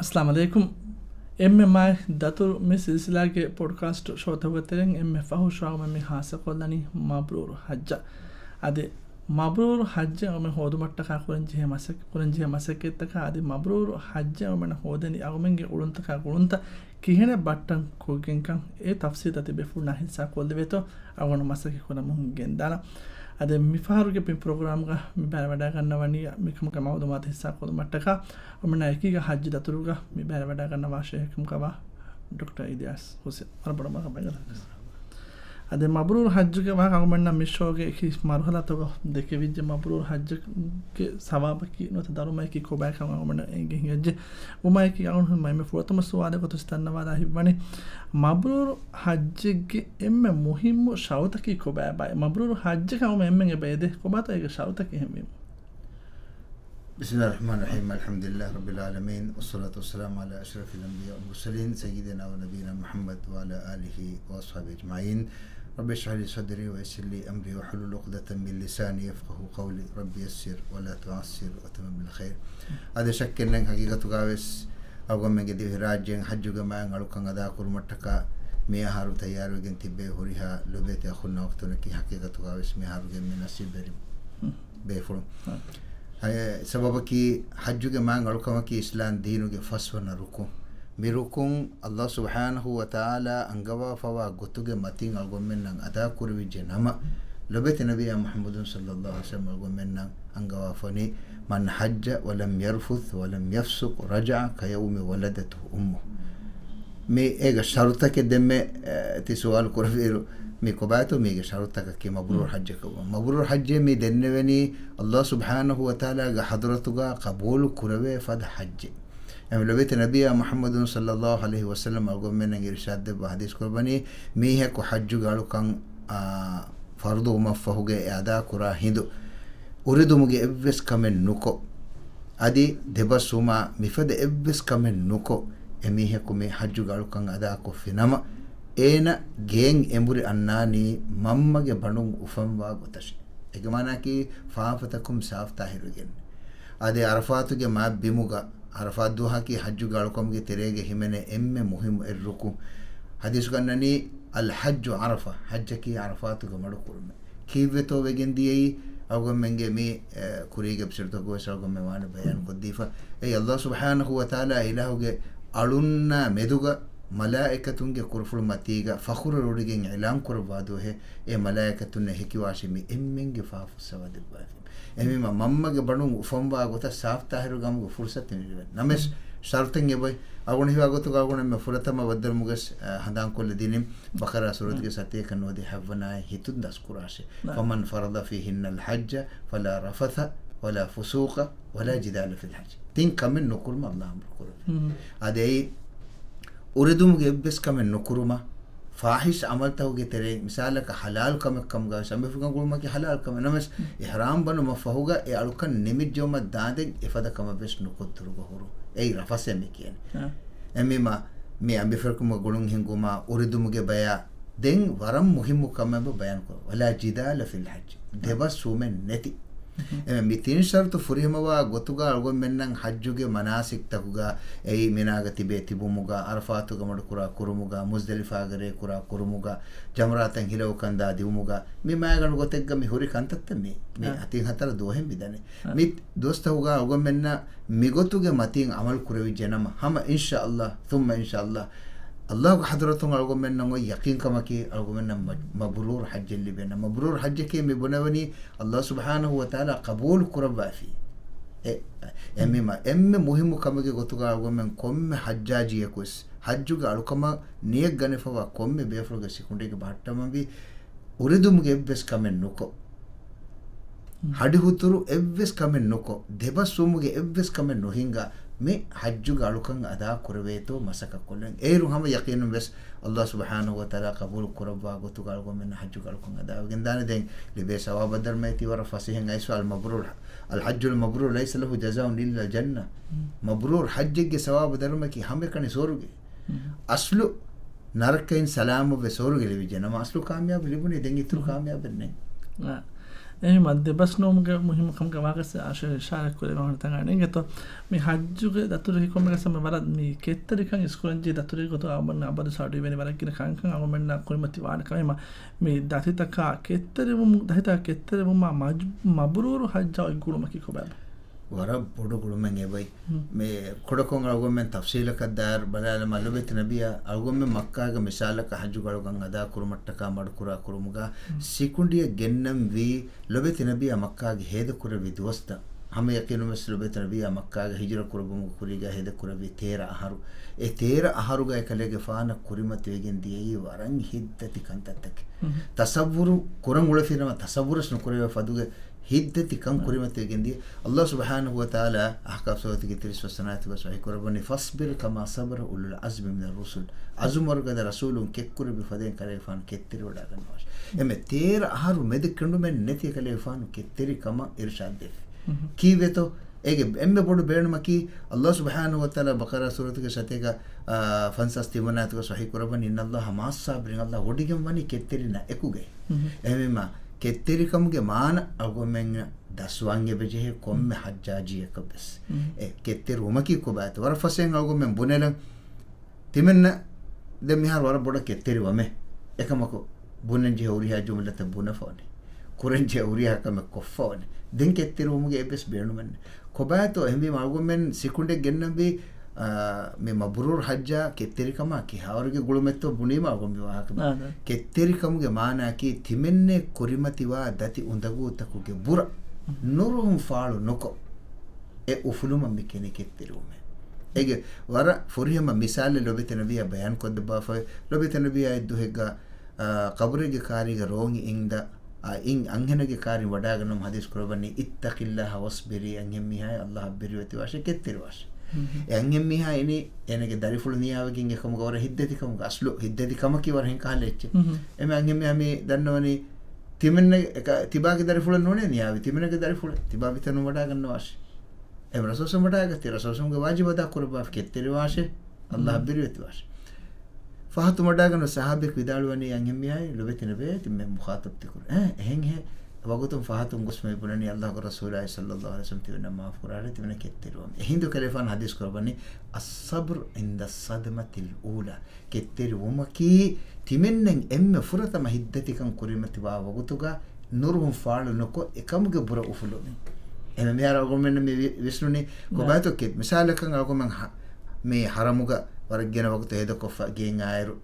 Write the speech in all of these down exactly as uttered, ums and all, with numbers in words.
އައްސަލާމު ޢަލައިކުމް. އެންމެ މާތް ދަތުރު މި ސިލްސިލާގެ ޕޮޑްކާސްޓް ޝޯތަކުގެ ތެރެއިން އެންމެ ފަހު ޝޯއަކަށް މި ހާއްސަކޮށްލަނީ މަބްރޫރު ޙައްޖަށް. އަދި މަބްރޫރު ޙައްޖެއް އަޅުގަނޑުމެން ހޯދުމަށްޓަކާ ކުރަންޖެހޭ މަސައް-، ކުރަންޖެހޭ މަސައްކަތްތަކާ އަދި މަބްރޫރު ޙައްޖެއް އަޅުގަނޑުމެންނަށް ހޯދެނީ އަޅުގަނޑުމެންގެ އުޅުންތަކާ ގުޅުންތައް ކިހިނެއް ބައްޓަން ކޮށްގެންކަން އެ ތަފްސީލްތައް ތިބޭފުޅުންނާ ހިއްސާކޮށްލެވޭތޯ އަޅުގަނޑު މަސައްކަތް ކުރަމުން ގެންދާނަން. އަދި މިފަހަރުގެ މި ޕްރޮގްރާމްގަ މި ބައިވެވަޑައިގަންނަވަނީ މިކަމުގެ މައުލޫމާތު ހިއްސާކޮށްލުމަށްޓަކާ އަޅުގަނޑުމެންނާ އެކީގަ ޙައްޖު ދަތުރުގަ މި ބައިވެވަޑައިގަންނަވާ ޝޭޚު ކަމުގަވާ ޑޮކްޓަރ އިލްޔާސް ޙުސެން. ވަރަށް ބޮޑަށް މަރުޙަބާ. އަދި މަބްރޫރު ޙައްޖުގެ ވާހަކަ އަޅުގަނޑުމެންނަށް މި ޝޯގެ އެކި މަރުޙަލާތަކުގަ ދެކެވިއްޖެ. މަބްރޫރު ޙައްޖުގެ ސަވާބަކީ ނުވަތަ ދަރުމައަކީ ކޮބާކަން އަޅުގަނޑުމެންނަށް އެނގިގެން ހިނގައްޖެ. އެކީ އަޅުގަނޑު މި ފުރަތަމަ ސުވާލެއް ގޮތުން ދަންނަވާލާ ހިތްވަނީ، މަބްރޫރު ޙައްޖެއްގެ އެންމެ މުހިއްމު ޝަރުތަކީ ކޮބާބާ؟ މަބްރޫރު ޙައްޖަކަށް އަޅުގަނޑުމެން އެބަ އެދޭ ކޮބާތޯ އޭގެ ޝަރުތަކީ އެހެންވީމަ؟ بسم الله الرحمن الرحيم. الحمد لله رب العالمين، والصلاة والسلام على أشرف الأنبياء والمرسلين، سيدنا ونبينا محمد وعلى آله وأصحابه أجمعين. رب اشرح لي صدري ويسر لي أمري واحلل عقدة من لساني يفقهوا قولي. رب يسر ولا تعسر وتمم بالخير. އާދެ، ޝައްކެއް ނެތް، ޙަޤީޤަތުގަވެސް އަޅުގަނޑުމެންގެ ދިވެހިރާއްޖޭން ޙައްޖުގެ މާތް އަޅުކަން އަދާކުރުމަށްޓަކާ މިއަހަރު ތައްޔާރުވެގެން ތިއްބެވި ހުރިހާ ލޮބުވެތި އަޚުންނާ އުޚްތުންނަކީ ޙަޤީޤަތުގަވެސް މިއަހަރުގެ އެންމެ ނަސީބުވެރި ބޭފުޅުން. އެ، ސަބަބަކީ ޙައްޖުގެ މާތް އަޅުކަމަކީ އިސްލާމް ދީނުގެ ފަސްވަނަ ރުކުން. މި ރުކުން ﷲ ސުބްޙާނަހޫ ވަތަޢާލާ އަންގަވާފަވާ ގޮތުގެ މަތިން އަޅުގަނޑުމެންނަށް އަދާކުރެވިއްޖެ ނަމަ، ލޮބުވެތި ނަބިއްޔާ މުޙައްމަދު ޞައްލައްލާހު ޢަލައިހި ވަސައްލަމަ އަޅުގަނޑުމެންނަށް އަންގަވާފަވަނީ، من حج ولم يرفث ولم يفسق رجع كيوم ولدته أمه. މި އޭގެ ޝަރުތަކެއް ދެންމެ، އެ، ތި ސުވާލު ކުރެއްވިއިރު، މި ކޮބާތޯ މީގެ ޝަރުތަކަކީ މަބްރޫރު ޙައްޖަކަށް؟ މަބްރޫރު ޙައްޖޭ މި ދެންނެވެނީ ﷲ ސުބްޙާނަހޫ ވަތަޢާލާގެ ޙަޟްރަތުގަ ޤަބޫލު ކުރެވޭ ފަދަ ޙައްޖެއް. އެމެ ލޮބުވެތި ނަބިއްޔާ މުޙައްމަދު ޞައްލައްލާހު ޢަލައިހި ވަސައްލަމަ އަޅުގަނޑުމެންނަށް އިރުޝާދު ދެއްވާ ޙަދީޘް ކުރައްވަނީ، މީހަކު ޙައްޖުގެ އަޅުކަން، އާ، ފަރުޟު ވުމަށްފަހުގައި އެ އަދާކުރާ ހިނދު، އުރެދުމުގެ އެއްވެސް ކަމެއް ނުކޮށް، އަދި ދެބަސް ވުމާ މިފަދަ އެއްވެސް ކަމެއް ނުކޮށް، އެމީހަކު މި ޙައްޖުގެ އަޅުކަން އަދާކޮށްފި ނަމަ، އޭނަ ގެއިން އެނބުރި އަންނާނީ މަންމަގެ ބަނޑުން އުފަންވާ ގޮތަށޭ. އޭގެ މާނައަކީ ފާފަތަކުން ސާފްތާހިރުވެގެން. އަދި ޢަރަފާތުގެ މާތް ބިމުގަ، ޢަރަފާތް ދުވަހަކީ ޙައްޖުގެ އަޅުކަމުގެ ތެރޭގަ ހިމެނޭ އެންމެ މުހިއްމު އެއް ރުކުން. ޙަދީޘްގަ އަންނަނީ، الحج عرفة، ޙައްޖަކީ ޢަރަފާތުގެ މަޑުކުރުމޭ. ކީއްވެތޯ ވެގެން ދިޔައީ؟ އަޅުގަނޑުމެންގެ މި، އެ، ކުރީގެ އެޕިސޯޑްތަކުގަވެސް އަޅުގަނޑުމެން ވާނެ ބަޔާން ކޮށްދީފަ. އެއީ ﷲ ސުބްޙާނަހޫ ވަތަޢާލާ އިލާހުގެ އަޅުންނާ މެދުގަ މަލާއިކަތުންގެ ކުރުފުޅު މަތީގަ ފަޚުރު ރޮޅިގެން އިޢުލާން ކުރައްވާ ދުވަހެއް. އެ މަލާއިކަތުންނަށް ހެކިވާށި މި އެންމެންގެ ފާފަ ފުއްސަވާ ދެއްވާފި. އެހެންވީމަ މަންމަގެ ބަނޑުން އުފަންވާ ގޮތަށް ސާފްތާހިރު ކަމުގެ ފުރުޞަތު މި ލިބެން. ނަމަވެސް، ޝަރުޠެއް އެބައޮތް. އަޅުގަނޑު ހީވާ ގޮތުގަ އަޅުގަނޑު އެންމެ ފުރަތަމަ ބައްދަލުވުމުގަ، އަ، ހަނދާންކޮށްލަ ދިނިން، ބަޤަރާ ސޫރަތުގެ ސަތޭކަ ނުވަދިހަ ހަތްވަނަ އާޔަތް ހިތުން ދަސްކުރާށޭ. نعم. فمن فرض فيهن الحج فلا رفث ولا فسوق ولا جدال في الحج. ތިން ކަމެއް ނުކުރުމަށް ﷲ އަމުރު ކުރެއްވި. މް. އާދެ، އެއީ އުރެދުމުގެ އެއްވެސް ކަމެއް ނުކުރުމަށް، ފާޙިޝް ޢަމަލުތަކުގެ ތެރެއިން، މިސާލަކަށް ޙަލާލު ކަމެއް ކަމުގަ ވެސް އަނބިފަކަން ގުޅުމަކީ ޙަލާލު ކަމެއް ނަމަވެސް، މް. އިޙްރާމް ބަނުމަށްފަހުގަ އެ އަޅުކަން ނިމިއްޖައުމަށް ދާނދެން އެފަދަ ކަމެއް ވެސް ނުކޮށްދުރުގަ ހުރުން. އެއީ ރަފަޘޭ މި ކިޔަނީ. އާ. އެހެންވީމަ، މި އަނބިފަރުކުމަށް ގުޅުން ހިންގުމާ އުރެދުމުގެ ބަޔާ ދެން ވަރަށް މުހިއްމު ކަމެއް ބަޔާން ކުރަން. ولا جدال في الحج. އާ. ދެބަސްވުމެއް ނެތި. މް. އެ މި ތިން ޝަރުޠު ފުރިހަމަވާ ގޮތުގަ އަޅުގަނޑުމެންނަށް ޙައްޖުގެ މަނާސިކްތަކުގަ، އެއީ މިނާގަ ތިބޭ ތިބުމުގަ، ޢަރަފާތުގަ މަޑުކުރާ ކުރުމުގަ، މުޒްދަލިފާގަ ރޭ ކުރާ ކުރުމުގަ، ޖަމްރާތައް ހިލައުކަންދާ ދިއުމުގަ، މި މާގަނޑު ގޮތެއްގަ މި ހުރި ކަންތައްތައް މީ. މި އާ. ތިން ހަތަރު ދުވަހެއް މި ދަނީ. އާ. މި ދުވަސްތަކުގަ އަޅުގަނޑުމެންނަށް މިގޮތުގެ މަތިން ޢަމަލު ކުރެވިއްޖެ ނަމަ، ހަމަ އިންޝާﷲ، ثم އިންޝާﷲ، ﷲގެ ޙަޟްރަތުން އަޅުގަނޑުމެންނަށް އޮތް ޔަޤީންކަމަކީ، އަޅުގަނޑުމެންނަށް މަ-، މަބްރޫރު ޙައްޖެއް ލިބޭނަން. މަބްރޫރު ޙައްޖަކީ މި ބުނެވެނީ، ﷲ ސުބްޙާނަހޫ ވަތަޢާލާ ޤަބޫލު ކުރައްވާފި. އެ، އެހެންވީމަ، އެންމެ މުހިއްމު ކަމެއްގެ ގޮތުގަ އަޅުގަނޑުމެން ކޮންމެ ޙައްޖާޖީއަކުވެސް، ޙައްޖުގެ އަޅުކަމަށް ނިޔަތް ގަނެފަވާ ކޮންމެ ބޭފުޅުގެ ސިކުނޑީގެ ބަހައްޓަވަންވީ، އުރެދުމުގެ އެއްވެސް ކަމެއް ނުކޮށް، މް. ހަޑިހުތުރު އެއްވެސް ކަމެއް ނުކޮށް، ދެބަސްވުމުގެ އެއްވެސް ކަމެއް ނުހިނގާ، މި ޙައްޖުގެ އަޅުކަން އަދާ ކުރެވޭތޯ މަސައްކަތް ކޮށްލަން. އޭރު ހަމަ ޔަޤީނުން ވެސް ﷲ ސުބްޙާނަހޫ ވަތަޢާލާ ޤަބޫލު ކުރައްވާ ގޮތުގަ އަޅުގަނޑުމެންނަށް ޙައްޖުގެ އަޅުކަން އަދާވެގެން ދާނެ. ދެން ލިބޭ ސަވާބަށް ދަރުމައެއް ތި ވަރަށް ފަސޭހައިން އައިސް ވާ، އަލް މަބްރޫރު، الحج المبرور ليس له جزاء إلا الجنة. މް. މަބްރޫރު ޙައްޖެއްގެ ސަވާބު ދަރުމައަކީ ހަމައެކަނި ސުވަރުގެ. މް. އަސްލު ނަރަކައިން ސަލާމަތްވެ ސުވަރުގެ ލިބިއްޖެ ނަމަ، އަސްލު ކާމިޔާބު ލިބުނީ، ދެން އިތުރު މް. ކާމިޔާބެއް ނެތް. އާ. އެހެންވީމަ ދެބަސް ނުވުމުގެ މުހިއްމުކަމުގެ ވާހަކަ އާޝިމް އިޝާރާތް ކުރެއްވި ތަން އަނެއްގެތޯ. މި ޙައްޖުގެ ދަތުރު ކޮންމެ ގޮތެއް ވަރަށް މި ކެތްތެރިކަން އިސްކުރަންޖެހޭ ދަތުރެއް ގޮތުގަ އަޅުގަނޑު އަބަދު އަޑު އިވެނީ ވަރަށް ގިނަ ކަންކަން އަޅުގަނޑަށް ކުރިމަތި ވާނެ ކަމަށް. އެހެންވީމަ މި ދަތިތަކާ ކެތްތެރިވުމު، ދަތިތަކާ ކެތްތެރިވުމާ މަޖް-، މަބްރޫރު ޙައްޖާ އޮތް ގުޅުމަކީ ކޮބާތޯ؟ ވަރަށް ބޮޑު ގުޅުމެއް އެބައި. ހުން. މި ކުޑަކޮށް އަޅުގަނޑުމެން ތަފްސީލަކަށް ދާއިރު ބަލާލަމާ، ލޮބެތި ނަބިއްޔާ އަޅުގަނޑުމެން މައްކާގަ މިސާލަކަށް ޙައްޖުގެ އަޅުކަން އަދާކުރުމަށްޓަކާ މަޑުކުރާ ކުރުމުގަ ހުން. ސިކުނޑިއެއް ގެންނަންވީ ލޮބެތި ނަބިއްޔާ މައްކާގަ ހޭދަކުރެއްވި ދުވަސްތައް. ހަމަ ޔަޤީނުންވެސް ލޮބެތި ނަބިއްޔާ މައްކާގަ ހިޖުރަ ކުރެއްވުމުގެ ކުރީގަ ހޭދަކުރެއްވީ ތޭރަ އަހަރު. އެ ތޭރަ އަހަރުގަ އެކަލޭގެފާނަށް ކުރިމަތިވެގެން ދިޔައީ ވަރަށް ހިތްދަތި ކަންތައްތަކެއް. ހުން. ތަޞައްވުރު ކުރަން އުޅެފިނަމަ ތަޞައްވުރެސް ނުކުރެވޭ ފަދުގެ ހިތްދަތިކަން ކުރިމަތިވެގެން ދިޔަ. ﷲ ސުބްޙާނަހޫ ވަތަޢާލާ އަޙްޤާފް ސޫރަތުގެ ތިރީސް ފަސް ވަނަ އާޔަތުގަ ވަޙީ ކުރައްވަނީ، "ފަޞްބިރް ކަމާ ޞަބަރަ އުލުލް ޢަޒްމި މިނައް ރުސުލް." ޢަޒުމް ވަރުގަދަ ރަސޫލުން ކެތްކުރެއްވި ފަދައިން ކަލޭގެފާނު ކެތްތެރިވަޑައިގަންނަވާށި. އެމެ ތޭރަ އަހަރު މެދު ކެނޑުމެއް ނެތި ކަލޭގެފާނު ކެތްތެރިކަމަށް އިރުޝާދު ދެއްވި. ކީއްވެތޯ؟ އޭގެ އެންމެ ބޮޑު ބޭނުމަކީ، ﷲ ސުބްޙާނަހޫ ވަތަޢާލާ ބަޤަރާ ސޫރަތުގެ ސަތޭކަ، އާ، ފަންސާސް ތިން ވަނަ އާޔަތުގަ ވަޙީ ކުރައްވަނީ، "އިންނަﷲ މަޢައްޞާބިރީން." ﷲ ވޮޑިގެން ވަނީ ކެތްތެރިންނާ އެކުގައި. އެހެންވީމަ، ކެތްތެރިކަމުގެ މާނަ އަޅުގަނޑުމެން ދަސްވާން އެބަޖެހޭ ކޮންމެ ހުން. ޙައްޖާޖީއަކަށްވެސް. ހުން. އެ ކެތްތެރިވުމަކީ ކޮބާތޯ؟ ވަރަށް ފަސޭހައިން އަޅުގަނޑުމެން ބުނެލަން. ތިމެންނަށް ދެން މިހާރު ވަރަށް ބޮޑަށް ކެތްތެރިވަމޭ. އެކަމަކު، ބުނަންޖެހޭ ހުރިހާ ޖުމްލަތައް ބުނެފަ އޮންނަނީ. ކުރަންޖެހޭ ހުރިހާ ކަމެއް ކޮށްފަ އޮންނަނީ. ދެން ކެތްތެރިވުމުގެ އެއްވެސް ބޭނުމެއް ނެތް. ކޮބާތޯ އެހެންވީމަ އަޅުގަނޑުމެން ސިކުނޑެއް ގެންނަންވީ، އާ، މި މަބްރޫރު ޙައްޖާ ކެތްތެރިކަމާ ކިހާވަރުގެ ގުޅުމެއްތޯ ބުނީމަ އަޅުގަނޑު މި ވާހަކަ. އާ، ދާ. ކެތްތެރިކަމުގެ މާނައަކީ ތިމެންނެ ކުރިމަތިވާ ދަތި އުނދަގޫތަކުގެ ބުރަ ނުރުހުން ފާޅު ނުކޮށް، އެ އުފުލުމަށް މި ކެނި ކެތްތެރިވުމޭ. އޭގެ ވަރަށް ފުރިހަމަ މިސާލެއް ލޮބެތި ނަބިއްޔާ ބަޔާން ކޮށްދެއްވާފައި، ލޮބެތި ނަބިއްޔާ އެއްދުވަހެއްގަ، އާ، ޤަބުރެއްގެ ކާރީގަ ރޯނގި އިންދާ، އާ، އިން އަންހެނެއްގެ ކާރިން ވަޑާގަންނަމުން ޙަދީޘް ކުރައްވަނީ، "اتق الله واصبري." އަންހެން މީހާއޭ ﷲ އަށް ބިރުވެތިވާށޭ، ކެތްތެރިވާށޭ. އެ އަންހެން މީހާ އިނީ އޭނަގެ ދަރިފުޅު ނިޔާވެގެން އެކަމުގަ ވަރަށް ހިތްދަތިކަމުގަ އަސްލު ހިތްދަތިކަމަކީ ވަރަށް ހިނގާ ހަލަ އެއްޗެއް. އެމެ އަންހެން މީހާ މި ދަންނަވަނީ ތިމެންނަ އެކަ-، ތިބާގެ ދަރިފުޅެއް ނޫނޭ ނިޔާވި، ތިމެންނަގެ ދަރިފުޅެއް ތިބާ ވިތަނުން ވަޑާގަންނަވާށޭ. އެމެ ރަސޫލު ވަޑާގަތީ، ރަސޫލުގެ ވާޖިބު އަދާ ކުރައްވާފަ ކެތްތެރިވާށޭ. ﷲ އަށް ބިރުވެތިވާށޭ. ފަހަތު ވަޑާގަންނަ ޞަޙާބީ ވިދާޅުވަނީ އަންހެން މީހާއޭ ލޮބެތި ނަބިއްޔާއޭ ތިމެން މުޚާޠަބު ތިކުރަނީ. އެ، އެހެން ހޭ. ވަގުތުން ފަހަތުން ގޮސް މި ބުނަނީ ﷲގެ ރަސޫލާއި ޞައްލަﷲު ޢަލައިހި ވަސައްލަމަ ތިމެންނަށް މާފު ކުރާށޭ، ތިމެން ކެތްތެރިވަމޭ. އެހިނދު ކަލޭގެފާނު ޙަދީޘް ކުރައްވަނީ، "الصبر عند الصدمة الأولى." ކެތްތެރިވުމަކީ ތިމެންނަށް އެންމެ ފުރަތަމަ ހިތްދަތިކަން ކުރިމަތިވާ ވަގުތުގަ ނުރުހުން ފާޅު ނުކޮށް، އެކަމުގެ ބުރަ އުފުލުން. އެމެ މިހާރު އަޅުގަނޑުމެންނަށް މި ވި-، ވިސްނުނީ، ނާ. ކޮބާތޯ ކެތް-، މިސާލަކަށް އަޅުގަނޑުމެން ހަ-، މި ޙަރަމުގަ ވަރަށް ގިނަ ވަގުތު ހޭދަކޮށްފަ ގެއިން އާއިރު،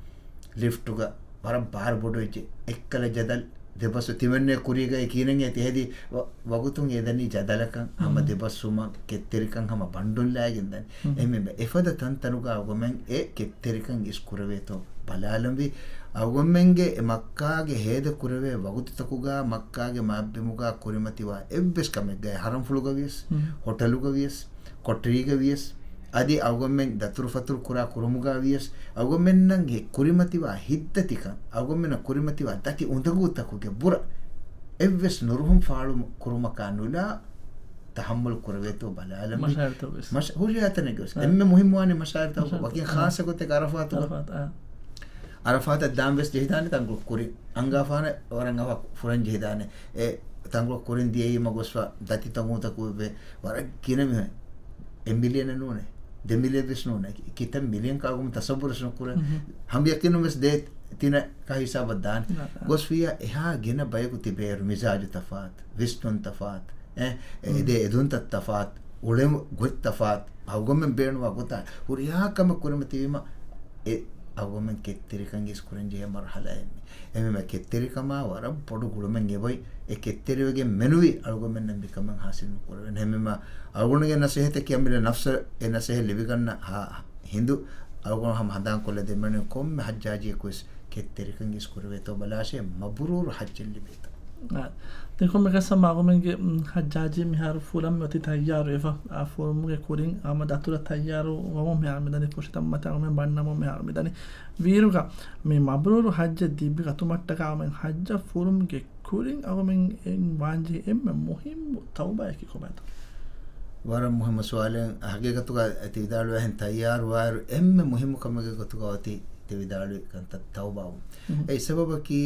ލިފްޓުގަ ވަރަށް ބާރު ބޮޑުވެއްޖެ. އެއްކަލަ ޖަދަލް ދެބަސް ތިމެންނެ ކުރީގައި ކީނަން އޭތި ހެދި ވަ-، ވަގުތުން އެ ދަނީ ޖަދަލަކަން، ހަމަ ހުން. ދެބަސްވުމަށް ކެތްތެރިކަން ހަމަ ބަންޑުން ލާގެން ދަނީ. ހުން. އެހެންވެ، އެފަދަ ތަންތަނުގަ އަޅުގަނޑުމެން އެ ކެތްތެރިކަން އިސް ކުރެވޭތޯ ބަލާލަންވީ. އަޅުގަނޑުމެންގެ އެ މައްކާގެ ހޭދަ ކުރެވޭ ވަގުތުތަކުގަ މައްކާގެ މާބިމުގަ ކުރިމަތިވާ އެއްވެސް ކަމެއްގައި ހަރަމްފުޅުގަ ވިޔަސް، ހުން. ހޮޓަލުގަ ވިޔަސް، ކޮޓަރީގަ ވިޔަސް، އަދި އަޅުގަނޑުމެން ދަތުރުފަތުރު ކުރާ ކުރުމުގަ ވިޔަސް، އަޅުގަނޑުމެންނަށް ހި-، ކުރިމަތިވާ ހިތްދަތިކަން، އަޅުގަނޑުމެންނަށް ކުރިމަތިވާ ދަތި އުނދަގޫތަކުގެ ބުރަ އެއްވެސް ނުރުހުން ފާޅު ކުރުމަކާ ނުލާ ތަޙައްމަލު ކުރެވޭތޯ ބަލާލަންވީ. މަޝާޢިރުތަކުވެސް. މަޝް-، ހުރިހާ ތަނެއްގަވެސް. އާ. އެންމެ މުހިއްމުވާނީ މަޝާޢިރުތަކު. މަޝާޢިރުތަކު. ވަކިން އާ. ޚާއްޞަ ގޮތެއް ޢަރަފާތުގަ. ޢަރަފާތު، އާ. ޢަރަފާތަށް ދާން ވެސް ޖެހިދާނެ ތަންކޮޅެއް ކުރިން. އަންގާފާނެ ވަރަށް އަވަހަކު ފުރަން ޖެހިދާނެ. އެ ތަންކޮޅެއް ކުރިން ދިޔައީމަ ގޮސްފަ ދަތި ތަން އުނދަގޫތަކު ވެ ވަރަށް ގިނަ މީހުން. އެއް މިލިއަނެއް ނޫނޭ. ދެ މިލިއަން ވެސް ނޫނޭ. ކިތައް މިލިއަން ކައުގުމު ތަޞައްވުރުވެސް ނުކުރޭ. ހުން. ހަމަޔަކީނުން ވެސް ދޭ ތިނަކާ ހިސާބަށް ދާނެ. ނާ، ނާ. ގޮސްފިއްޔާ އެހާ ގިނަ ބަޔަކު ތިބޭއިރު މިޒާޖު ތަފާތު، ވިސްނުން ތަފާތު. އެ، އެ، ހުން. އެދޭ އެދުންތައް ތަފާތު، އުޅެމު ގޮތް ތަފާތު، އަޅުގަނޑުމެން ބޭނުންވާ ގޮތާ ހުރިހާ ކަމެއް ކުރިމަތިވީމަ، އެ އަޅުގަނޑުމެން ކެތްތެރިކަން އިސް ކުރަން ޖެހޭ މަރުޙަލާއެއް މީ. އެހެންވީމަ ކެތްތެރިކަމާ ވަރަށް ބޮޑު ގުޅުމެއް އެބައޮތް. އެ ކެތްތެރިވެގެން މެނުވީ އަޅުގަނޑުމެންނަށް މިކަމެއް ޙާޞިލް ނުކުރެވޭނެ. އެހެންވީމަ އަޅުގަނޑުގެ ނަޞޭޙަތަކީ އަމިއްލަ ނަފްސަށް އެ ނަޞޭޙަތް ލިބިގަންނަ ހާ-، ހިނދު އަޅުގަނޑު ހަމަ ހަނދާންކޮށްލަދެން މިއޮންނަނީ ކޮންމެ ޙައްޖާޖީއަކުވެސް ކެތްތެރިކަން އިސް ކުރެވޭތޯ ބަލާށޭ، މަބްރޫރު ޙައްޖެއް ލިބޭތޯ. އާ، ދެން ކޮންމެ ކަސް ހަމަ އަޅުގަނޑުމެންގެ، މް، ޙައްޖާޖީ މިހާރު ފުރަން އޮތީ ތައްޔާރުވެފަ. އާ، ފުރުމުގެ ކުރިން ހަމަ ދަތުރަށް ތައްޔާރު ވަމުން މިހާރު މިދަނީ، ފުށިތައްމަތަށް އަޅުގަނޑުމެން ބަންނަމުން މިހާރު މިދަނީ. ވީއިރުގަ މި މަބްރޫރު ޙައްޖެއް ލިބިގަތުމަށްޓަކާ އަޅުގަނޑުމެން ޙައްޖަށް ފުރުމުގެ ކުރިން އަޅުގަނޑުމެން ވާންޖެހޭ އެންމެ މުހިއްމު ތައުބާއަކީ ކޮބާތޯ؟ ވަރަށް މުހިއްމު ސުވާލެއް. ހަގީގަތުގަ ތި ވިދާޅުވިހެން ތައްޔާރުވާއިރު އެންމެ މުހިއްމު ކަމެއްގެ ގޮތުގަ އޮތީ ތެ ވިދާޅުވި ކަންތައް ތައުބާވުން. މުހު. އެ ސަބަބަކީ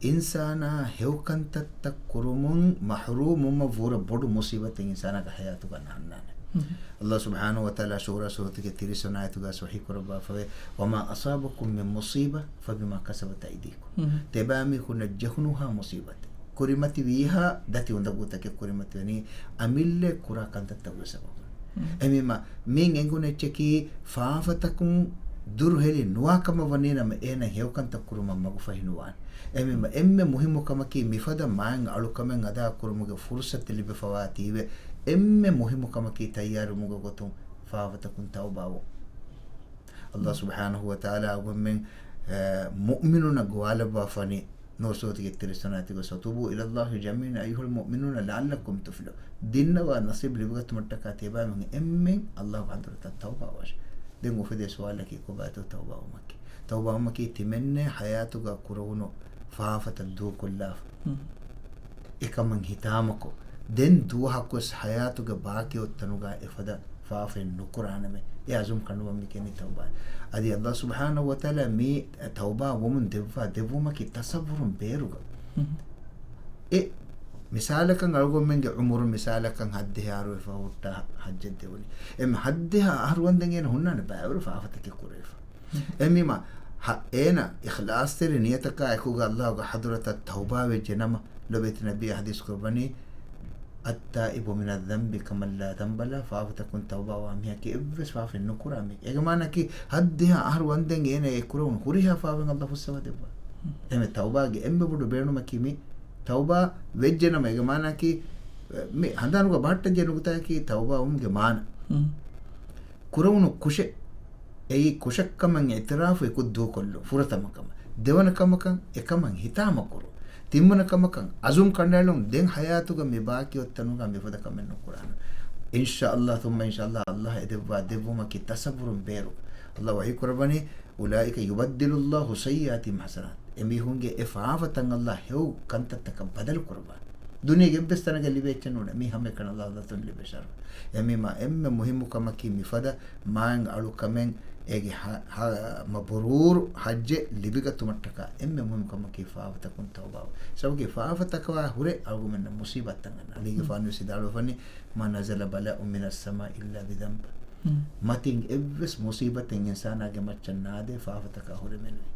އިންސާނާ ހެޔޮ ކަންތައްތައް ކުރުމުން މަޙްރޫމްވުމަށް ވުރެ ބޮޑު މުޞީބަތެއް އިންސާނާގެ ޙަޔާތުގަ ނާންނާނެ. މުހު. ﷲ ސުބްޙާނަހޫ ވަތަޢާލާ ޝޫރާ ސޫރަތުގެ ތިރީސް ވަނަ އާޔަތުގަ ވަޙީ ކުރައްވާފަވޭ، وما أصابكم من مصيبة فبما كسبت أيديكم. މުހު. ތިބާމީހުންނަށް ޖެހުނުހާ މުޞީބަތެއް ކުރިމަތިވީހާ ދަތި އުނދަގޫތަކެއް ކުރިމަތިވަނީ އަމިއްލަ ކުރާ ކަންތައްތަކުގެ ސަބަބުން. މުހު. އެމީމަ މިއިން އެނގުނެއްޗަކީ ފާފަތަކުން ދުރުހެލި ނުވާކަމަށް ވަނީ ނަމަ އޭނަ ހެޔޮކަންތައް ކުރުމަށް މަގުފަހި ނުވާނެ. އެމީމަ އެންމެ މުހިއްމު ކަމަކީ މިފަދަ މާތް އަޅުކަމެއް އަދާކުރުމުގެ ފުރުޞަތު ލިބިފަވާތީވެ އެންމެ މުހިއްމު ކަމަކީ ތައްޔާރުވުމުގެ ގޮތުން ފާފަތަކުން ތައުބާވުން. ﷲ މުހު. ސުބްޙާނަހޫ ވަތަޢާލާ އަޅުގަނޑުމެން، އަ، މުއުމިނުންނަށް ގޮވާލައްވާފަވަނީ ނޫރު ސޫރަތުގެ ތިރީސް ވަނަ އާޔަތުގަ، وتوبوا إلى الله جميعا أيها المؤمنون لعلكم تفلحون. ދިންނަވާ ނަސީބު ލިބިގަތުމަށްޓަކާ ތިޔަބައިމީހުން އެންމެން ﷲގެ ޙަޟްރަތަށް ތައުބާވާށި. ދެން އުފެދޭ ސުވާލަކީ ކޮބާތޯ ތައުބާވުމަކީ؟ ތައުބާވުމަކީ ތިމެންނެ ޙަޔާތުގަ ކުރެވުނު ފާފަތައް ދޫކޮށްލާފަ. މުހު. އެކަމަށް ހިތާމަކޮށް، ދެން ދުވަހަކުވެސް ޙަޔާތުގެ ބާކީ އޮތް ތަނުގަ އެފަދަ ފާފައެއް ނުކުރާނަމޭ. އެ އަޒުމް ކަނޑުވަން މި ކިޔަނީ ތައުބާ. އަދި ﷲ ސުބްޙާނަހޫ ވަތަޢާލާ މި ތައުބާ ވުމުން ދެއްވާ ދެއްވުމަކީ ތަޞައްވުރުން ބޭރުގަ. މުހު. އެ މިސާލަކަށް އަޅުގަނޑުމެންގެ ޢުމުރު މިސާލަކަށް ހައްދިހަ އަހަރު ވެފަ ހުއްޓާ ހައްޖަށް ދެވުނީ. އެ ހައްދިހަ އަހަރު ވަންދެން އޭނަ ހުންނާނެ ބައިވަރު ފާފަތަކެއް ކުރެވިފަ. މުހު. އެމީމާ، ހަ-، އޭނަ އިޚްލާޞްތެރި ނިޔަތަކާ އެކުގަ ﷲގެ ޙަޟްރަތަށް ތައުބާވެއްޖެ ނަމަ، ލޮބެތި ނަބީ ޙަދީޘް ކުރައްވަނީ، التائب من الذنب كمن لا ذنب له، ފާފަތަކުން ތައުބާވާ މީހަކީ އެއްވެސް ފާފައެއް ނުކުރާ މީހެއް. އޭގެ މާނައަކީ، ހައްދިހަ އަހަރު ވަންދެން އޭނަ އެ ކުރެވުނު ހުރިހާ ފާފައިން ﷲ ފުއްސަވާ ދެއްވާ. މުހު. އެމެ ތައުބާގެ އެންމެ ބޮޑު ބޭނުމަކީ މި ތައުބާ ވެއްޖެ ނަމަ، އޭގެ މާނައަކީ، މި ހަނދާނުގަ ބަހައްޓަންޖެހޭ ނުކުތާއަކީ ތައުބާވުމުގެ މާނަ. މުހު. ކުރެވުނު ކުށެއް، އެއީ ކުށެއްކަމަށް އިޢުތިރާފު އެކު ދޫކޮށްލުން ފުރަތަމަ ކަމަށް. ދެވަނަ ކަމަކަށް އެކަމަށް ހިތާމަކުރުން. ތިންވަނަ ކަމަކަށް އަޒުމް ކަނޑައެޅުން، ދެން ޙަޔާތުގަ މި ބާކީ އޮތް ތަނުގަ މިފަދަ ކަމެއް ނުކުރާނަން. އިންޝާ ﷲ ޘުއްމަ އިންޝާ ﷲ، ﷲ އެދެއްވާ ދެއްވުމަކީ ތަޞައްވުރުން ބޭރު. ﷲ ވަޙީ ކުރައްވަނީ، أولئك يبدل الله سيئاتهم حسنات. އެމީހުންގެ އެ ފާފަތައް ﷲ ހެޔޮ ކަންތައްތަކަށް ބަދަލު ކުރައްވާ. ދުނިޔޭގެ އެއްވެސް ތަނަކަށް ލިބޭ އެއްޗެއް ނޫނޭ. މީ ހަމައެކަނި ﷲ ދަތުން ލިބޭ ޝަރަފް. އެމީމާ އެންމެ މުހިއްމު ކަމަކީ މިފަދަ މާތް އަޅުކަމެއް އޭގެ ހަ-، ހަ-، މަބްރޫރު ޙައްޖެއް ލިބިގަތުމަށްޓަކާ އެންމެ މުހިއްމު ކަމަކީ ފާފަތަކުން ތައުބާވުން. ސަބަބަކީ ފާފަތަކާ ހުރެ އަޅުގަނޑުމެންނަށް މުޞީބަތްތައް އަންނަ. އަލީގެފާނު ވެސް ވިދާޅުވެފަނީ، ما نزل بلاء من السماء إلا بذنب. މުހު. މަތިން އެއްވެސް މުޞީބަތެއް އިންސާނާގެ މައްޗަށް ނާދޭ ފާފަތަކާ ހުރެމެނުވެ.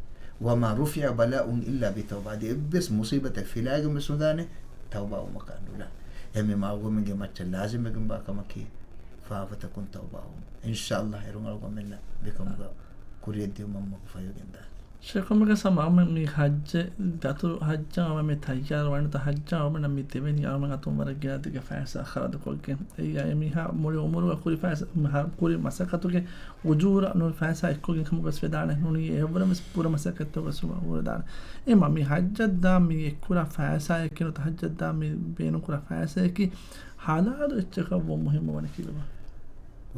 وما رفع بلاء إلا بتوبة. އަދި އެއްވެސް މުޞީބަތެއް ފިލާގެން ވެސް ނުދާނެ، ތައުބާވުމަކާ ނުލާ. އެހެންވީމާ އަޅުގަނޑުމެންގެ މައްޗަށް ލާޒިމްވެގެންވާ ކަމަކީ ފާފަތަކުން ތައުބާވުން. އިންޝާﷲ އޭރުން އަޅުގަނޑުމެންނަށް މިކަމުގަ ކުރިޔަށްދިއުމަށް މަގުފަހިވެގެންދާނެ. ޝޭޚް އަމްމަގެ ސަމާ އަޅުގަނޑުމެން މި ޙައްޖެއް ދަތުރު ޙައްޖަށް އަޅުގަނޑުމެން މި ތައްޔާރުވާނެތާ ޙައްޖަށް އަޅުގަނޑުމެންނަށް މި ދެވެނީ އަޅުގަނޑުމެން އަތުން ވަރަށް ގިނަ ދިގަ ފައިސާ ޚަރަދުކޮށްގެން. އެއީ އެމީހާ މުޅި އުމުރުގަ ކުރި ފައިސާ، ކުރި މަސައްކަތުގެ އުޖޫރަ ނޫން ފައިސާ އެއްކޮށްގެން ކަމުގަސް ވެދާނެ. ނޫނީ އެއްވަރަށް ވެސް ބުރަ މަސައްކަތްތަކުގަސް ހުރެދާނެ. އެމަ މި ޙައްޖަށް ދާ މި އެއްކުރާ ފައިސާއަކީ ނުވަތަ ޙައްޖަށް ދާ މި ބޭނުންކުރާ ފައިސާއަކީ ޙަލާލު އެއްޗަކަށް ވުން މުހިއްމު ވަނީ ކީއްވެ؟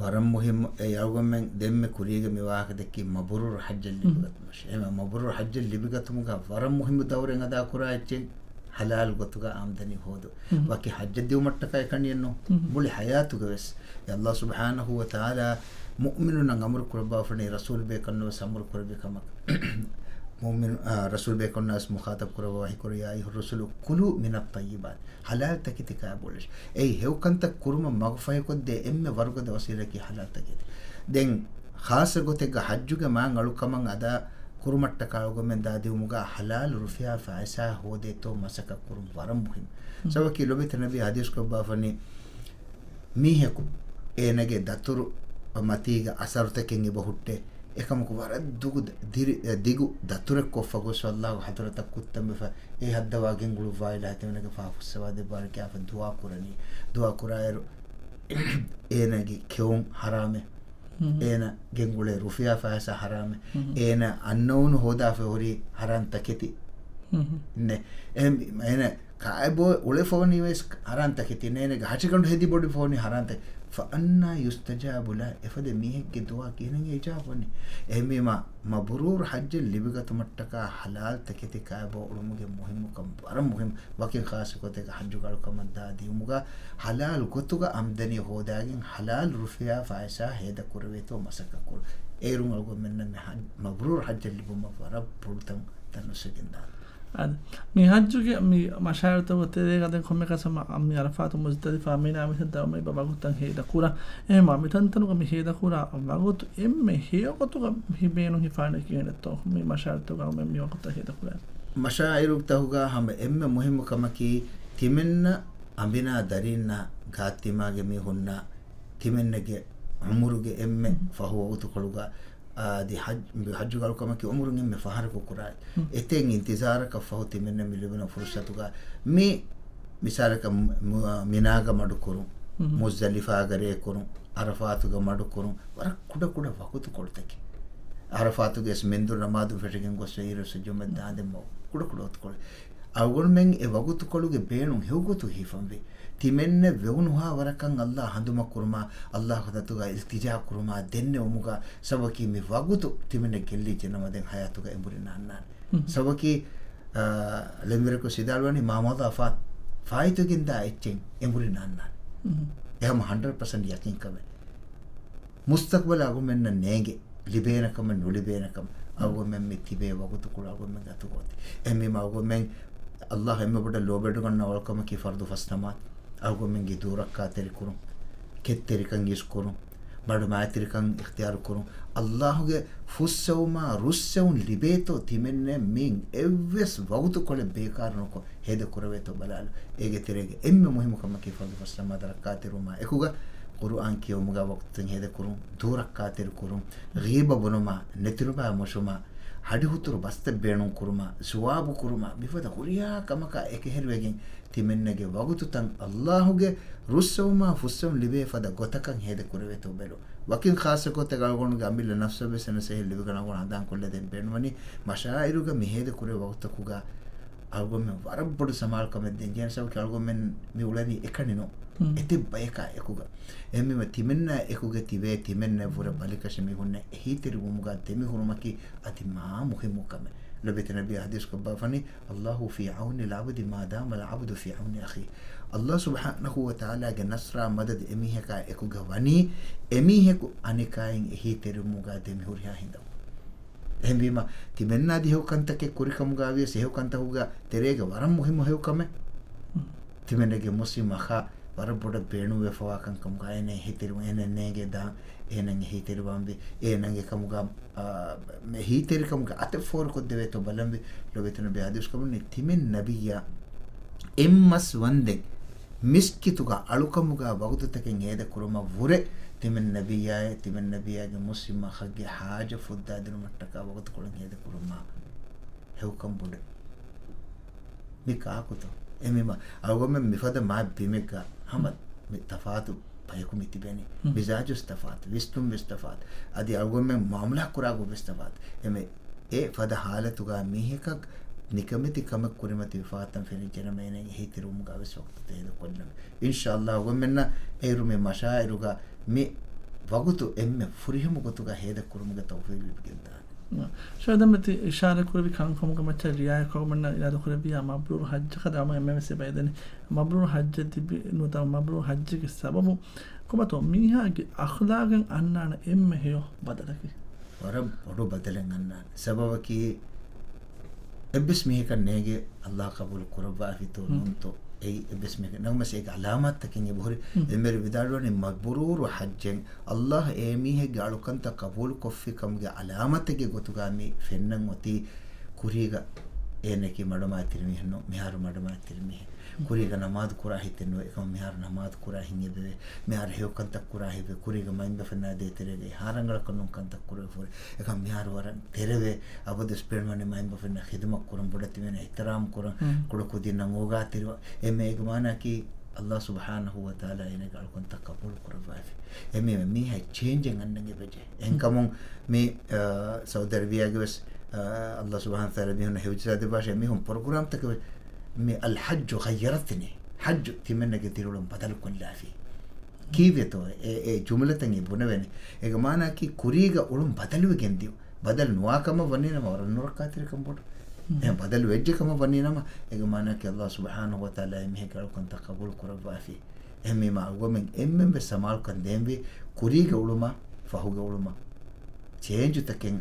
ވަރަށް މުހިއްމު. އެ އަޅުގަނޑުމެން ދެންމެ ކުރީގަ މި ވާހަކަ ދެއްކީ މަބްރޫރު ޙައްޖަށް ލިބިގަތުމަށް. އެމަ މަބްރޫރު ޙައްޖަށް ލިބިގަތުމުގަ ވަރަށް މުހިއްމު ދައުރެއް އަދާކުރާ އެއްޗެއް ޙަލާލު ގޮތުގަ އާމްދަނީ ހޯދުން. މުހު. ވަކި ޙައްޖަށް ދިއުމަށްޓަކާ އެކަނިއެއްނު. މުހު. މުޅި ޙަޔާތުގަވެސް އެ ﷲ ސުބްޙާނަހޫ ވަތަޢާލާ މުއުމިނުންނަށް އަމުރު ކުރައްވާފަނީ ރަސޫލު ބޭކަލުންނަށް ވެސް އަމުރު ކުރެއްވި ކަމަށް. މުއުމިނު، އާ، ރަސޫލު ބޭކަލުންނަށް ވެސް މުޚާޠަބު ކުރައްވާ ވަޙީކުރޭ، يا أيها الرسل كلوا من الطيبات. ޙަލާލު ތަކެތި ކާބޮލަށް. އެއީ ހެޔޮ ކަންތައް ކުރުމަށް މަގުފަހިކޮށްދޭ އެންމެ ވަރުގަދަ ވަސީލަތަކީ ޙަލާލު ތަކެތި. ދެން ޚާއްޞަ ގޮތެއްގަ ޙައްޖުގެ މާތް އަޅުކަމަށް އަދާ ކުރުމަށްޓަކާ އަޅުގަނޑުމެން ދާދިއުމުގަ ޙަލާލު ރުފިޔާ ފައިސާ ހޯދޭތޯ މަސައްކަތް ކުރުން ވަރަށް މުހިންމު. މުހު. ސަބަބަކީ ލޮބެތި ނަބީ ޙަދީޘް ކޮށްބާފަނީ، މީހަކު އޭނަގެ ދަތުރު މަތީގަ އަސަރުތަކެއް އެބަ ހުއްޓޭ. އެކަމަކު ވަރަށް ދުގު ދިރި-، ދިގު ދަތުރެއް ކޮށްފަ ގޮސް ﷲގެ ޙަޟްރަތަށް ކުއްތަންވެފަ، އެ ހައްދަވާ ގެންގުޅުއްވާ އިލާހަށް ތިމަންނަގެ ފާފަ ފުއްސަވާ ދެއްވާނެ ކިޔާފަ ދުޢާ ކުރަނީ. ދުޢާ ކުރާއިރު އޭނަގެ ކެއުން ޙަރާމެއް. މުހު. އޭނަ ގެންގުޅޭ ރުފިޔާ ފައިސާ ޙަރާމެއް. މުހު. އޭނަ އަންނައުނު ހޯދާފަ ހުރީ ޙަރާން ތަކެތި. މުހު. ނެ. އެހެން އޭނަ ކާއެބޯ އުޅެފަވަނީ ވެސް ޙަރާން ތަކެތި. އޭނަގެ ހަށިގަނޑު ހެދި ބޮޑިފަވަނީ ޙަރާން ތަކެ-، ފައަންނާ ޔުސްތަޖާބު ލަ، އެފަދަ މީހެއްގެ ދުޢާ ކިހިނެއް އިޖާބަ ވަނީ؟ އެހެންވީމާ، މަބްރޫރު ޙައްޖެއް ލިބިގަތުމަށްޓަކާ ޙަލާލް ތަކެތި ކާބޯ އުޅުމުގެ މުހިއްމުކަން ވަރަށް މުހިއްމު. ވަކިން ޚާއްޞަ ގޮތެއްގަ ޙައްޖުގެ އަޅުކަމަށް ދާ ދިޔުމުގަ ޙަލާލް ގޮތުގަ އާމްދަނީ ހޯދާގެން ޙަލާލް ރުފިޔާ ފައިސާ ހޭދަ ކުރެވޭތޯ މަސައްކަތް ކުރުން. އޭރުން އަޅުގަނޑުމެންނަށް މި ޙައް-، މަބްރޫރު ޙައްޖެއް ލިބުމަށް ވަރަށް ބޮޑު ތަން ތަނަސްވެގެންދާނެ. އާދެ، މި ޙައްޖުގެ މި މަޝާޢިރުތަކުގެ ތެރޭގަ ދެން ކޮންމެ ކަސަމަ މި ޢަރަފާތު މުޒްދަލިފާ މިނާ މިތަން ދައުމައިބަ ވަގުތުތައް ހޭދަކުރާ. އެހެންވީމާ މިތަންތަނުގަ މި ހޭދަކުރާ ވަގުތު އެންމެ ހެޔޮ ގޮތުގަ މި ބޭނުން ހިފާނެ ކިހިނެއްތޯ؟ މި މަޝާޢިރުތަކުގަ އަޅުގަނޑުމެން މި ވަގުތުތައް ހޭދަކުރާ. މަޝާޢިރުތަކުގަ ހަމަ އެންމެ މުހިއްމު ކަމަކީ ތިމެންނަ އަނބިނާ ދަރީންނާ ގާތްތިމާގެ މީހުންނާ ތިމެންނެގެ ޢުމުރުގެ އެންމެ ފަހު ވަގުތުކޮޅުގަ އަދި ޙައް-، ޙައްޖުގެ އަޅުކަމަކީ ޢުމުރުން އެންމެ ފަހަރަކު ކުރާ. އެތެއް އިންތިޒާރަކަށް ފަހު ތިމެންނަށް މި ލިބުނު ފުރުޞަތުގަ މި މިސާލަކަށް މު-، މު-، މިނާގަ މަޑުކުރުން، މުޒްދަލިފާގަ ރޭކުރުން، ޢަރަފާތުގަ މަޑުކުރުން، ވަރަށް ކުޑަކުޑަ ވަގުތުކޮޅުތަކެއް. ޢަރަފާތުގެ މެންދުރު ނަމާދު ފެށިގެން ގޮސް އިރު ޖުމްޢަ ދާންދެން ކުޑަކުޑަ ވަގުތުކޮޅެއް. އަޅުގަނޑުމެން އެ ވަގުތުކޮޅުގެ ބޭނުން ހެޔޮގޮތު ހިފަންވީ. ތިމެންނެ ވެވުނުހާވަރަކަށް ﷲ ހަނދުމަކުރުމާ، ﷲ ދަތުގަ އިލްތިޖާ ކުރުމާ ދެންނެވުމުގަ ސަބަބަކީ މި ވަގުތު ތިމެންނެ ގެއްލިއްޖެ ނަމަ ދެން ޙަޔާތުގަ އެނބުރި ނާންނާނެ. ސަބަބަކީ، އާ، ޅެންވެރިކޮށް ސީދާ އަޅުވާނީ މާ މަޟާ ފާތު، ފާއިތުވެގެންދާ އެއްޗެއް އެނބުރި ނާންނާނެ. އެ ހަމަ ހަންޑްރެޑް ޕަސެންޓް ޔަޤީންކަމެއް. މުސްތަޤްބަލަށް އަޅުގަނޑުމެންނަށް ނޭނގެ، ލިބޭނެ ކަމެއް ނުލިބޭނެ ކަމެއް. އަޅުގަނޑުމެން މި ތިބޭ ވަގުތުކޮޅު އަޅުގަނޑުމެން ގަތުކޮށް އޮތީ. އެހެންވީމަ އަޅުގަނޑުމެން ﷲ އެންމެ ބޮޑަށް ލޯބިވެގަންނަ އަޅުކަމަކީ ފަރުޟު ފަސް ނަމާދު. އަޅުގަނޑުމެންގެ ދޫރައްކާތެރިކުރުން، ކެތްތެރިކަން އިސްކުރުން، މަޑުމައިތިރިކަން އިޚްތިޔާރުކުރުން، ﷲގެ ފުއްސެވުމާ ރުއްސެވުން ލިބޭތޯ ތިމެންނެ މި އެއްވެސް ވަގުތުކޮޅެއް ބޭކާރު ނުކޮށް ހޭދަ ކުރެވޭތޯ ބަލާލު. އޭގެ ތެރޭގަ އެންމެ މުހިއްމު ކަމަކީ ފަރުޟު ފަސް ނަމާދަށް ރައްކާތެރިވުމާ އެކުގަ ޤުރުއާން ކިޔެވުމުގަ ވަގުތުތައް ހޭދަކުރުން، ދޫރައްކާތެރިކުރުން، ޣީބަ ބުނުމާ، ނެތިނުބާ މޮށުމާ، ހަޑިހުތުރު ބަސްތައް ބޭނުންކުރުމާ، ސުވާބު ކުރުމާ، މިފަދަ ހުރިހާ ކަމަކާ އެކަހެރިވެގެން ތިމެންނެގެ ވަގުތުތައް ﷲގެ ރުއްސެވުމާ ފުއްސެވުން ލިބޭ ފަދަ ގޮތަކަށް ހޭދަ ކުރެވޭތޯ ބެލުން. ވަކިން ޚާއްޞަ ގޮތެއް އަޅުގަނޑުގެ އަމިއްލަ ނަފްސަށް ވެސް އެންނަސޭހަތް ލިބިގަން އަޅުގަނޑު ހަނދާންކޮށްލަދޭން ބޭނުންވަނީ މަޝާޢިރުގަ މި ހޭދަ ކުރެވޭ ވަގުތަކުގަ އަޅުގަނޑުމެން ވަރަށް ބޮޑު ސަމާލުކަމެއް ދޭން ޖެހޭނެ. ސަބަބަކީ އަޅުގަނޑުމެން މި އުޅެނީ އެކަނި ނޫން. އެތައް ބަޔަކާ އެކުގަ. އެހެންވީމަ ތިމެންނާ އެކުގަ ތިބޭ ތިމެންނެ ވުރެ ބަލިކަށި މީހުންނަށް އެހީތެރިވުމުގަ ދެމިހުރުމަކީ އަދި މާ މުހިއްމު ކަމެއް. ލޮބެތި ނަބީ ޙަދީޘްކޮށް ބާފަނީ، "اللَّهُ فِي عَوْنِ الْعَبْدِ مَا دَامَ الْعَبْدُ فِي عَوْنِ أَخِيهِ." ﷲ ސުބްޙާނަހޫ ވަތަޢާލާގެ ނަޞްރާ މަދަދު އެމީހަކާ އެކުގަ ވަނީ، އެމީހަކު އަނެކާއިން އެހީތެރިވުމުގަ ދެމިހުރިހާ ހިނދު. އެހެންވީމަ، ތިމެންނާ ދިހަ ކަންތަކެއް ކުރިކަމުގަ ވިޔަސް އެހެން ކަންތަކުގަ ތެރޭގެ ވަރަށް މުހިއްމު ހެޔޮ ކަމެއް. ތިމެންނެގެ މުސްލިމް އަޚާ ވަރަށް ބޮޑަށް ބޭނުންވެފަވާ ކަންކަމުގަ އޭނަ އެހީތެރިވުން، އޭނަ ނޭނގޭ ދާން، އޭނަ އެހީތެރިވާންވީ، އޭނަ އެކަމުގަ، އާ، އެހީތެރިކަމުގެ އަތެއް ފޯރުކޮށްދެވޭތޯ ބަލަންވީ. ލޮބެތި ނަބީ ޙަދީޘް ކަމުން ތިމެން ނަބިއްޔާ އެއްމަސް ވަންދެން މިސްކިތުގަ އަޅުކަމުގަ ވަގުތުތަކެއް ހޭދަ ކުރުމަށް ވުރެ ތިމެން ނަބިއްޔާއޭ، ތިމެން ނަބިއްޔާގެ މުސްލިމް އަޚަށްގެ ޙާޖަ ފުއްދާދިނުމަށްޓަކާ ވަގުތުކޮޅެއް ހޭދަ ކުރުމާ ހެޔޮކަން ބޮޑެއް. މި ކާކުތޯ؟ އެމީމަ އަޅުގަނޑުމެން މިފަދަ މާތް ބިމެއްގަ ހަމަ މި ތަފާތު ބަޔަކު މި ތިބެނީ. މިޒާޖުވެސް ތަފާތު، ވިސްނުންވެސް ތަފާތު. އަދި އަޅުގަނޑުމެން މުޢާމަލާ ކުރާ ގޮތްވެސް ތަފާތު. އެމެ އެ ފަދަ ހާލަތުގަ މީހަކަށް ނިކަމެތި ކަމެއް ކުރިމަތި ވެފަވާތަން ފެނިއްޖެނަމަ އޭނަގެ އެހީތެރިވުމުގަ ވެސް ވަގުތު ހޭދަ ކޮށްލަން. އިންޝާﷲ އަޅުގަނޑުމެންނަށް އޭރު މި މަޝާޢިރުގަ މި ވަގުތު އެންމެ ފުރިހަމަ ގޮތުގަ ހޭދަ ކުރުމުގެ ތައުފީޤު ލިބިގެންދާނެ. ޝައިދަމެތި އިޝާރަތް ކުރެއްވި ކަންކަމުގެ މައްޗަށް ރިޢާޔަތް ކޮށްމަންނަށް އިރާދަ ކުރެއްވިޔާ މަބްރޫރު ޙައްޖަކަށް ދާމަ އެންމެ ވެސް ބައިދެނި. މަބްރޫރު ޙައްޖަށް ތިބި ނުވަތަ މަބްރޫރު ޙައްޖުގެ ސަބަބު ކޮބާތޯ މީހާގެ އަޚްލާގަށް އަންނާނެ އެންމެ ހެޔޮ ބަދަލަކީ؟ ވަރަށް ބޮޑު ބަދަލެއް އަންނާނެ. ސަބަބަކީ އެއްވެސް މީހަކަށް ނޭނގެ ﷲ ޤަބޫލު ކުރައްވާފިތޯ ނޫންތޯ. އެއީ އެއްވެސް މީހަކަށް ނަމަވެސް އޭގެ ޢަލާމާތްތަކެއް އެބަހުރި. އެންމެރި ވިދާޅުވަނީ މަބްރޫރު ޙައްޖެއް ﷲ އެ މީހެއްގެ އަޅުކަންތައް ޤަބޫލުކޮށްފި ކަމުގެ ޢަލާމާތެއްގެ ގޮތުގަ މި ފެންނަން އޮތީ. ކުރީގަ އޭނައަކީ މަޑުމައިތިރި މީހެއް ނޫން، މިހާރު މަޑުމައިތިރި މީހެއް. ކުރީގަ ނަމާދު ކުރާ ހިތެއް ނުވޭ، އެކަމަ މިހާރު ނަމާދު ކުރާ ހިތް އެބަވޭ. މިހާރު ހެޔޮ ކަންތައް ކުރާ ހިތް އެބަވޭ. ކުރީގަ މައިންބަފައިންނާ ދޭތެރޭގައި ހާރަނގަޅަކަށް ނޫން ކަންތައް ކުރެވިފަ ހުރި. އެކަމަ މިހާރު ވަރަށް ތެރެވޭ. އަބަދުވެސް ބޭނުންވަނީ މައިންބަފައިންނަށް ޚިދުމަތް ކުރަން، ބޮޑެތި މީހުންނަށް އިޙްތިރާމް ކުރަން، ކުޑަ ކުދިންނަށް އޯގާތެރިވާ. އެމެ އޭގެ މާނައަކީ ﷲ ސުބްޙާނަހޫ ވަތަޢާލާ އޭނަގެ އަޅުކަންތައް ޤަބޫލު ކުރައްވާފި. އެމީ މީހާ ޗޭންޖެއް އަންނަން އެބަޖެހޭ. އެހެންކަމުން މި، އަ، ސައުދީ އަރަބިއްޔާގެ ވެސް، އަ، ﷲ ސުބްޙާނަހޫ ވަތަޢާލާ މީހުންނަށް ހިފްޒު ދެއްވާށޭ، މީހުން ޕްރޮގްރާމްތަކެއް ވެސް މި الحج غيرتني، ޙައްޖު ތިމެންނަގެ ދިރިއުޅުން ބަދަލުކޮށްލާފި. ކީއްވެތޯ އެ، އެ ޖުމްލަތަކީ ބުނެވެނީ؟ އޭގެ މާނައަކީ ކުރީގަ އުޅުން ބަދަލުވެގެން ދިޔުން. ބަދަލު ނުވާ ކަމަށް ވަނީ ނަމަ ވަރަށް ނުރައްކާތެރިކަން ބޮޑު. އެހެން ބަދަލު ވެއްޖެ ކަމަށް ވަނީ ނަމަ، އޭގެ މާނައަކީ ﷲ ސުބްޙާނަހޫ ވަތަޢާލާ އެމީހެއްގެ އަޅުކަންތައް ޤަބޫލު ކުރައްވާފި. އެހެންވީމަ އަޅުގަމެން އެންމެން ވެސް ސަމާލުކަން ދޭންވީ ކުރީގަ އުޅުމަށް، ފަހުގަ އުޅުމަށް. ޗޭންޖުތަކެއް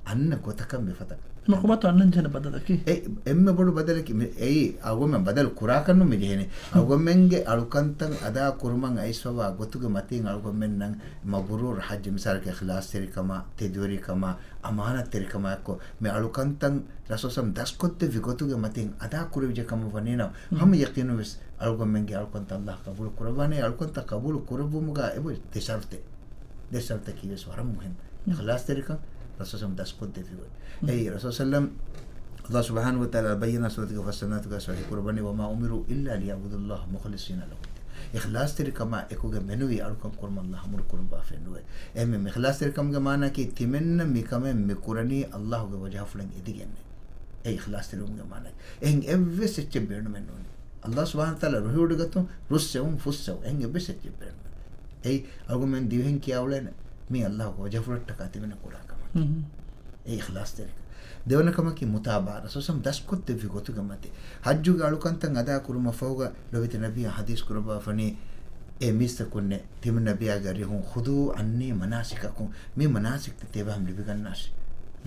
އަންނަ ގޮތަކަށް މިފަދަ. މަ ކޮބާތޯ އަންނަން ޖެހޭނެ ބަދަލަކީ؟ އެ އެންމެ ބޮޑު ބަދަލަކީ މި-، އެއީ އަޅުގަމެން ބަދަލު ކުރާކަށް ނޫން މި ޖެހޭނެ. އަޅުގަމެންގެ އަޅުކަންތައް އަދާ ކުރުމަށް އައިސްފަވާ ގޮތުގެ މަތީން އަޅުގަމެންނަށް މަބްރޫރު ޙައްޖެއް، މިސާލަކަށް އިޚްލާޞްތެރިކަމާ، ތެދުވެރިކަމާ، އަމާނަތްތެރިކަމާއެއްކޮށް، މި އަޅުކަންތައް ރަސޫލު ސަމް ދަސްކޮށްދެއްވި ގޮތުގެ މަތިން އަދާ ކުރެވިއްޖެ ކަމަށް ވަނީނަމަ، ހަމަ ޔަޤީނުން ވެސް އަޅުގަމެންގެ އަޅުކަންތައް ﷲ ޤަބޫލު ކުރައްވާނެ. އަޅުކަންތައް ޤަބޫލު ކުރެއްވުމުގަ އެބަ ދެ ޝަރުޠެއް. ދެ ޝަރުޠަކީ ވެސް ވަރަށް މުހިންމު. އިޚްލާޞްތެރިކަން، ރަސޫލު ސަމް ދަސްކޮށްދެއްވި ގޮތް. އެއީ ރަސޫލު ސައްލަމް ﷲ ސުބްޙާނަހޫ ވަތަޢާލާ ބައްޔަނާ ސޫރަތުގެ ފަސް ވަނަ އާޔަތުގަ ޞަޙީޙު ކުރައްވަނީ، "وما أمروا إلا ليعبدوا الله مخلصين له الدين." އިޚްލާޞްތެރިކަމާ އެކުގަ މެނުވީ އަޅުކަން ކުރުމަށް ﷲ އަމުރު ކުރައްވާފައެއް ނުވޭ. އެހެންވެ، އިޚްލާޞްތެރިކަމުގެ މާނައަކީ ތިމެންނަށް މިކަމެއް މި ކުރަނީ ﷲގެ ވަޖްހަފުޅެއް އެދިގެންނޭ. އެ އިޚްލާޞްތެރިވުމުގެ މާނައަކީ. އެހެން އެއްވެސް އެއްޗެއް ބޭނުމެއް ނޫން. ﷲ ސުބްޙާނަހޫ ވަތަޢާލާ ރުހިވޮޑިގަތުން ރުއްސެވުން، ފުއްސެވުން، އެހެން އެއްވެސް އެއްޗެއް ބޭނުމެއް ނޫން. އެއީ އަޅުގަމެން ދިވެހިން ކިޔާ އުޅޭނެ މީ ﷲގެ ވަޖްހަފުޅަށްޓަކާ ތިބެން ކުރާ ކަމަކީ. އެ އިޚްލާޞްތެރިކަން. ދެވަނަ ކަމަކީ މުތާބަޢާ، ރަސޫލު ސަމް ދަސްކޮށްދެއްވި ގޮތުގެ މަތި. ޙައްޖުގެ އަޅުކަންތައް އަދާ ކުރުމަށް ފަހުގަ ލޯބިތެ ނަބިއްޔާ ޙަދީޘް ކުރައްވާފަނީ، އޭ މީސްތަކުންނޭ، ތިމަން ނަބިއްޔާގެ އަރިހުން، "خذوا عني مناسككم." މި މަނާސިކްތައް ތިޔަބަހަމަ ލިބިގަންނާށި.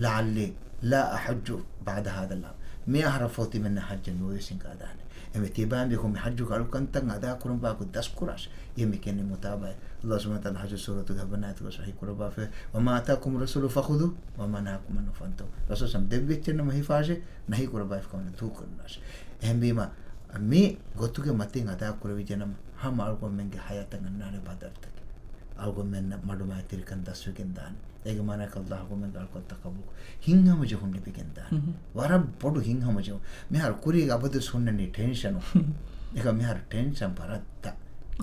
"لعلي لا أحج بعد هذا العام." މި އަހަރަށް ފަހު ތިމަންނަ ޙައްޖެއް ނުވެވެސް ހިނގާދާނެ. އެމެ ތިޔަބަހަމަ މި ޙައްޖުގެ އަޅުކަންތައް އަދާ ކުރުމަށް ބާކު ދަސްކުރާށި. އެ މި ކެންނި މުތާބަޢާ. ﷲ ސުބްޙާނަހޫ ވަތަޢާލާ ޙައްޖު ސޫރަތުގެ ހަ ވަނަ އާޔަތުގަ ޞަޙީޙު ކުރައްވާފަ، "وما آتاكم الرسول فخذوه وما نهاكم عنه فانتهوا." ރަސޫލު ސަމް ދެއްވި އެއްޗެއް ނަމަ ހިފާށި، ނަހީ ކުރައްވާފި ކަމަށް ދޫކުރަންނާށި. އެހެންވީމަ، މި ގޮތުގެ މަތިން އަދާ ކުރެވިއްޖެ ނަމަ، ހަމަ އަޅުގަނޑުމެންގެ ހަޔާތަށް އަންނާނެ ބަދަލުތަކެއް. އަޅުގަނޑުމެންނަށް މަޑުމައިތިރިކަން ދަސްވެގެން ދާނެ. އޭގެ މާނައަކީ ﷲ އަޅުގަނޑުމެންގެ އަޅުކަންތައް ޤަބޫލު، ހިތްހަމަޖެހުން ލިބިގެން ދާނެ. ހުން. ވަރަށް ބޮޑު ހިތްހަމަޖެހުން. މިހާރު ކުރީގަ އަބަދުވެސް ހުންނަނީ ޓެންޝަނު. އެކަ މިހާރު ޓެންޝަން ވަރަށް ތަ-،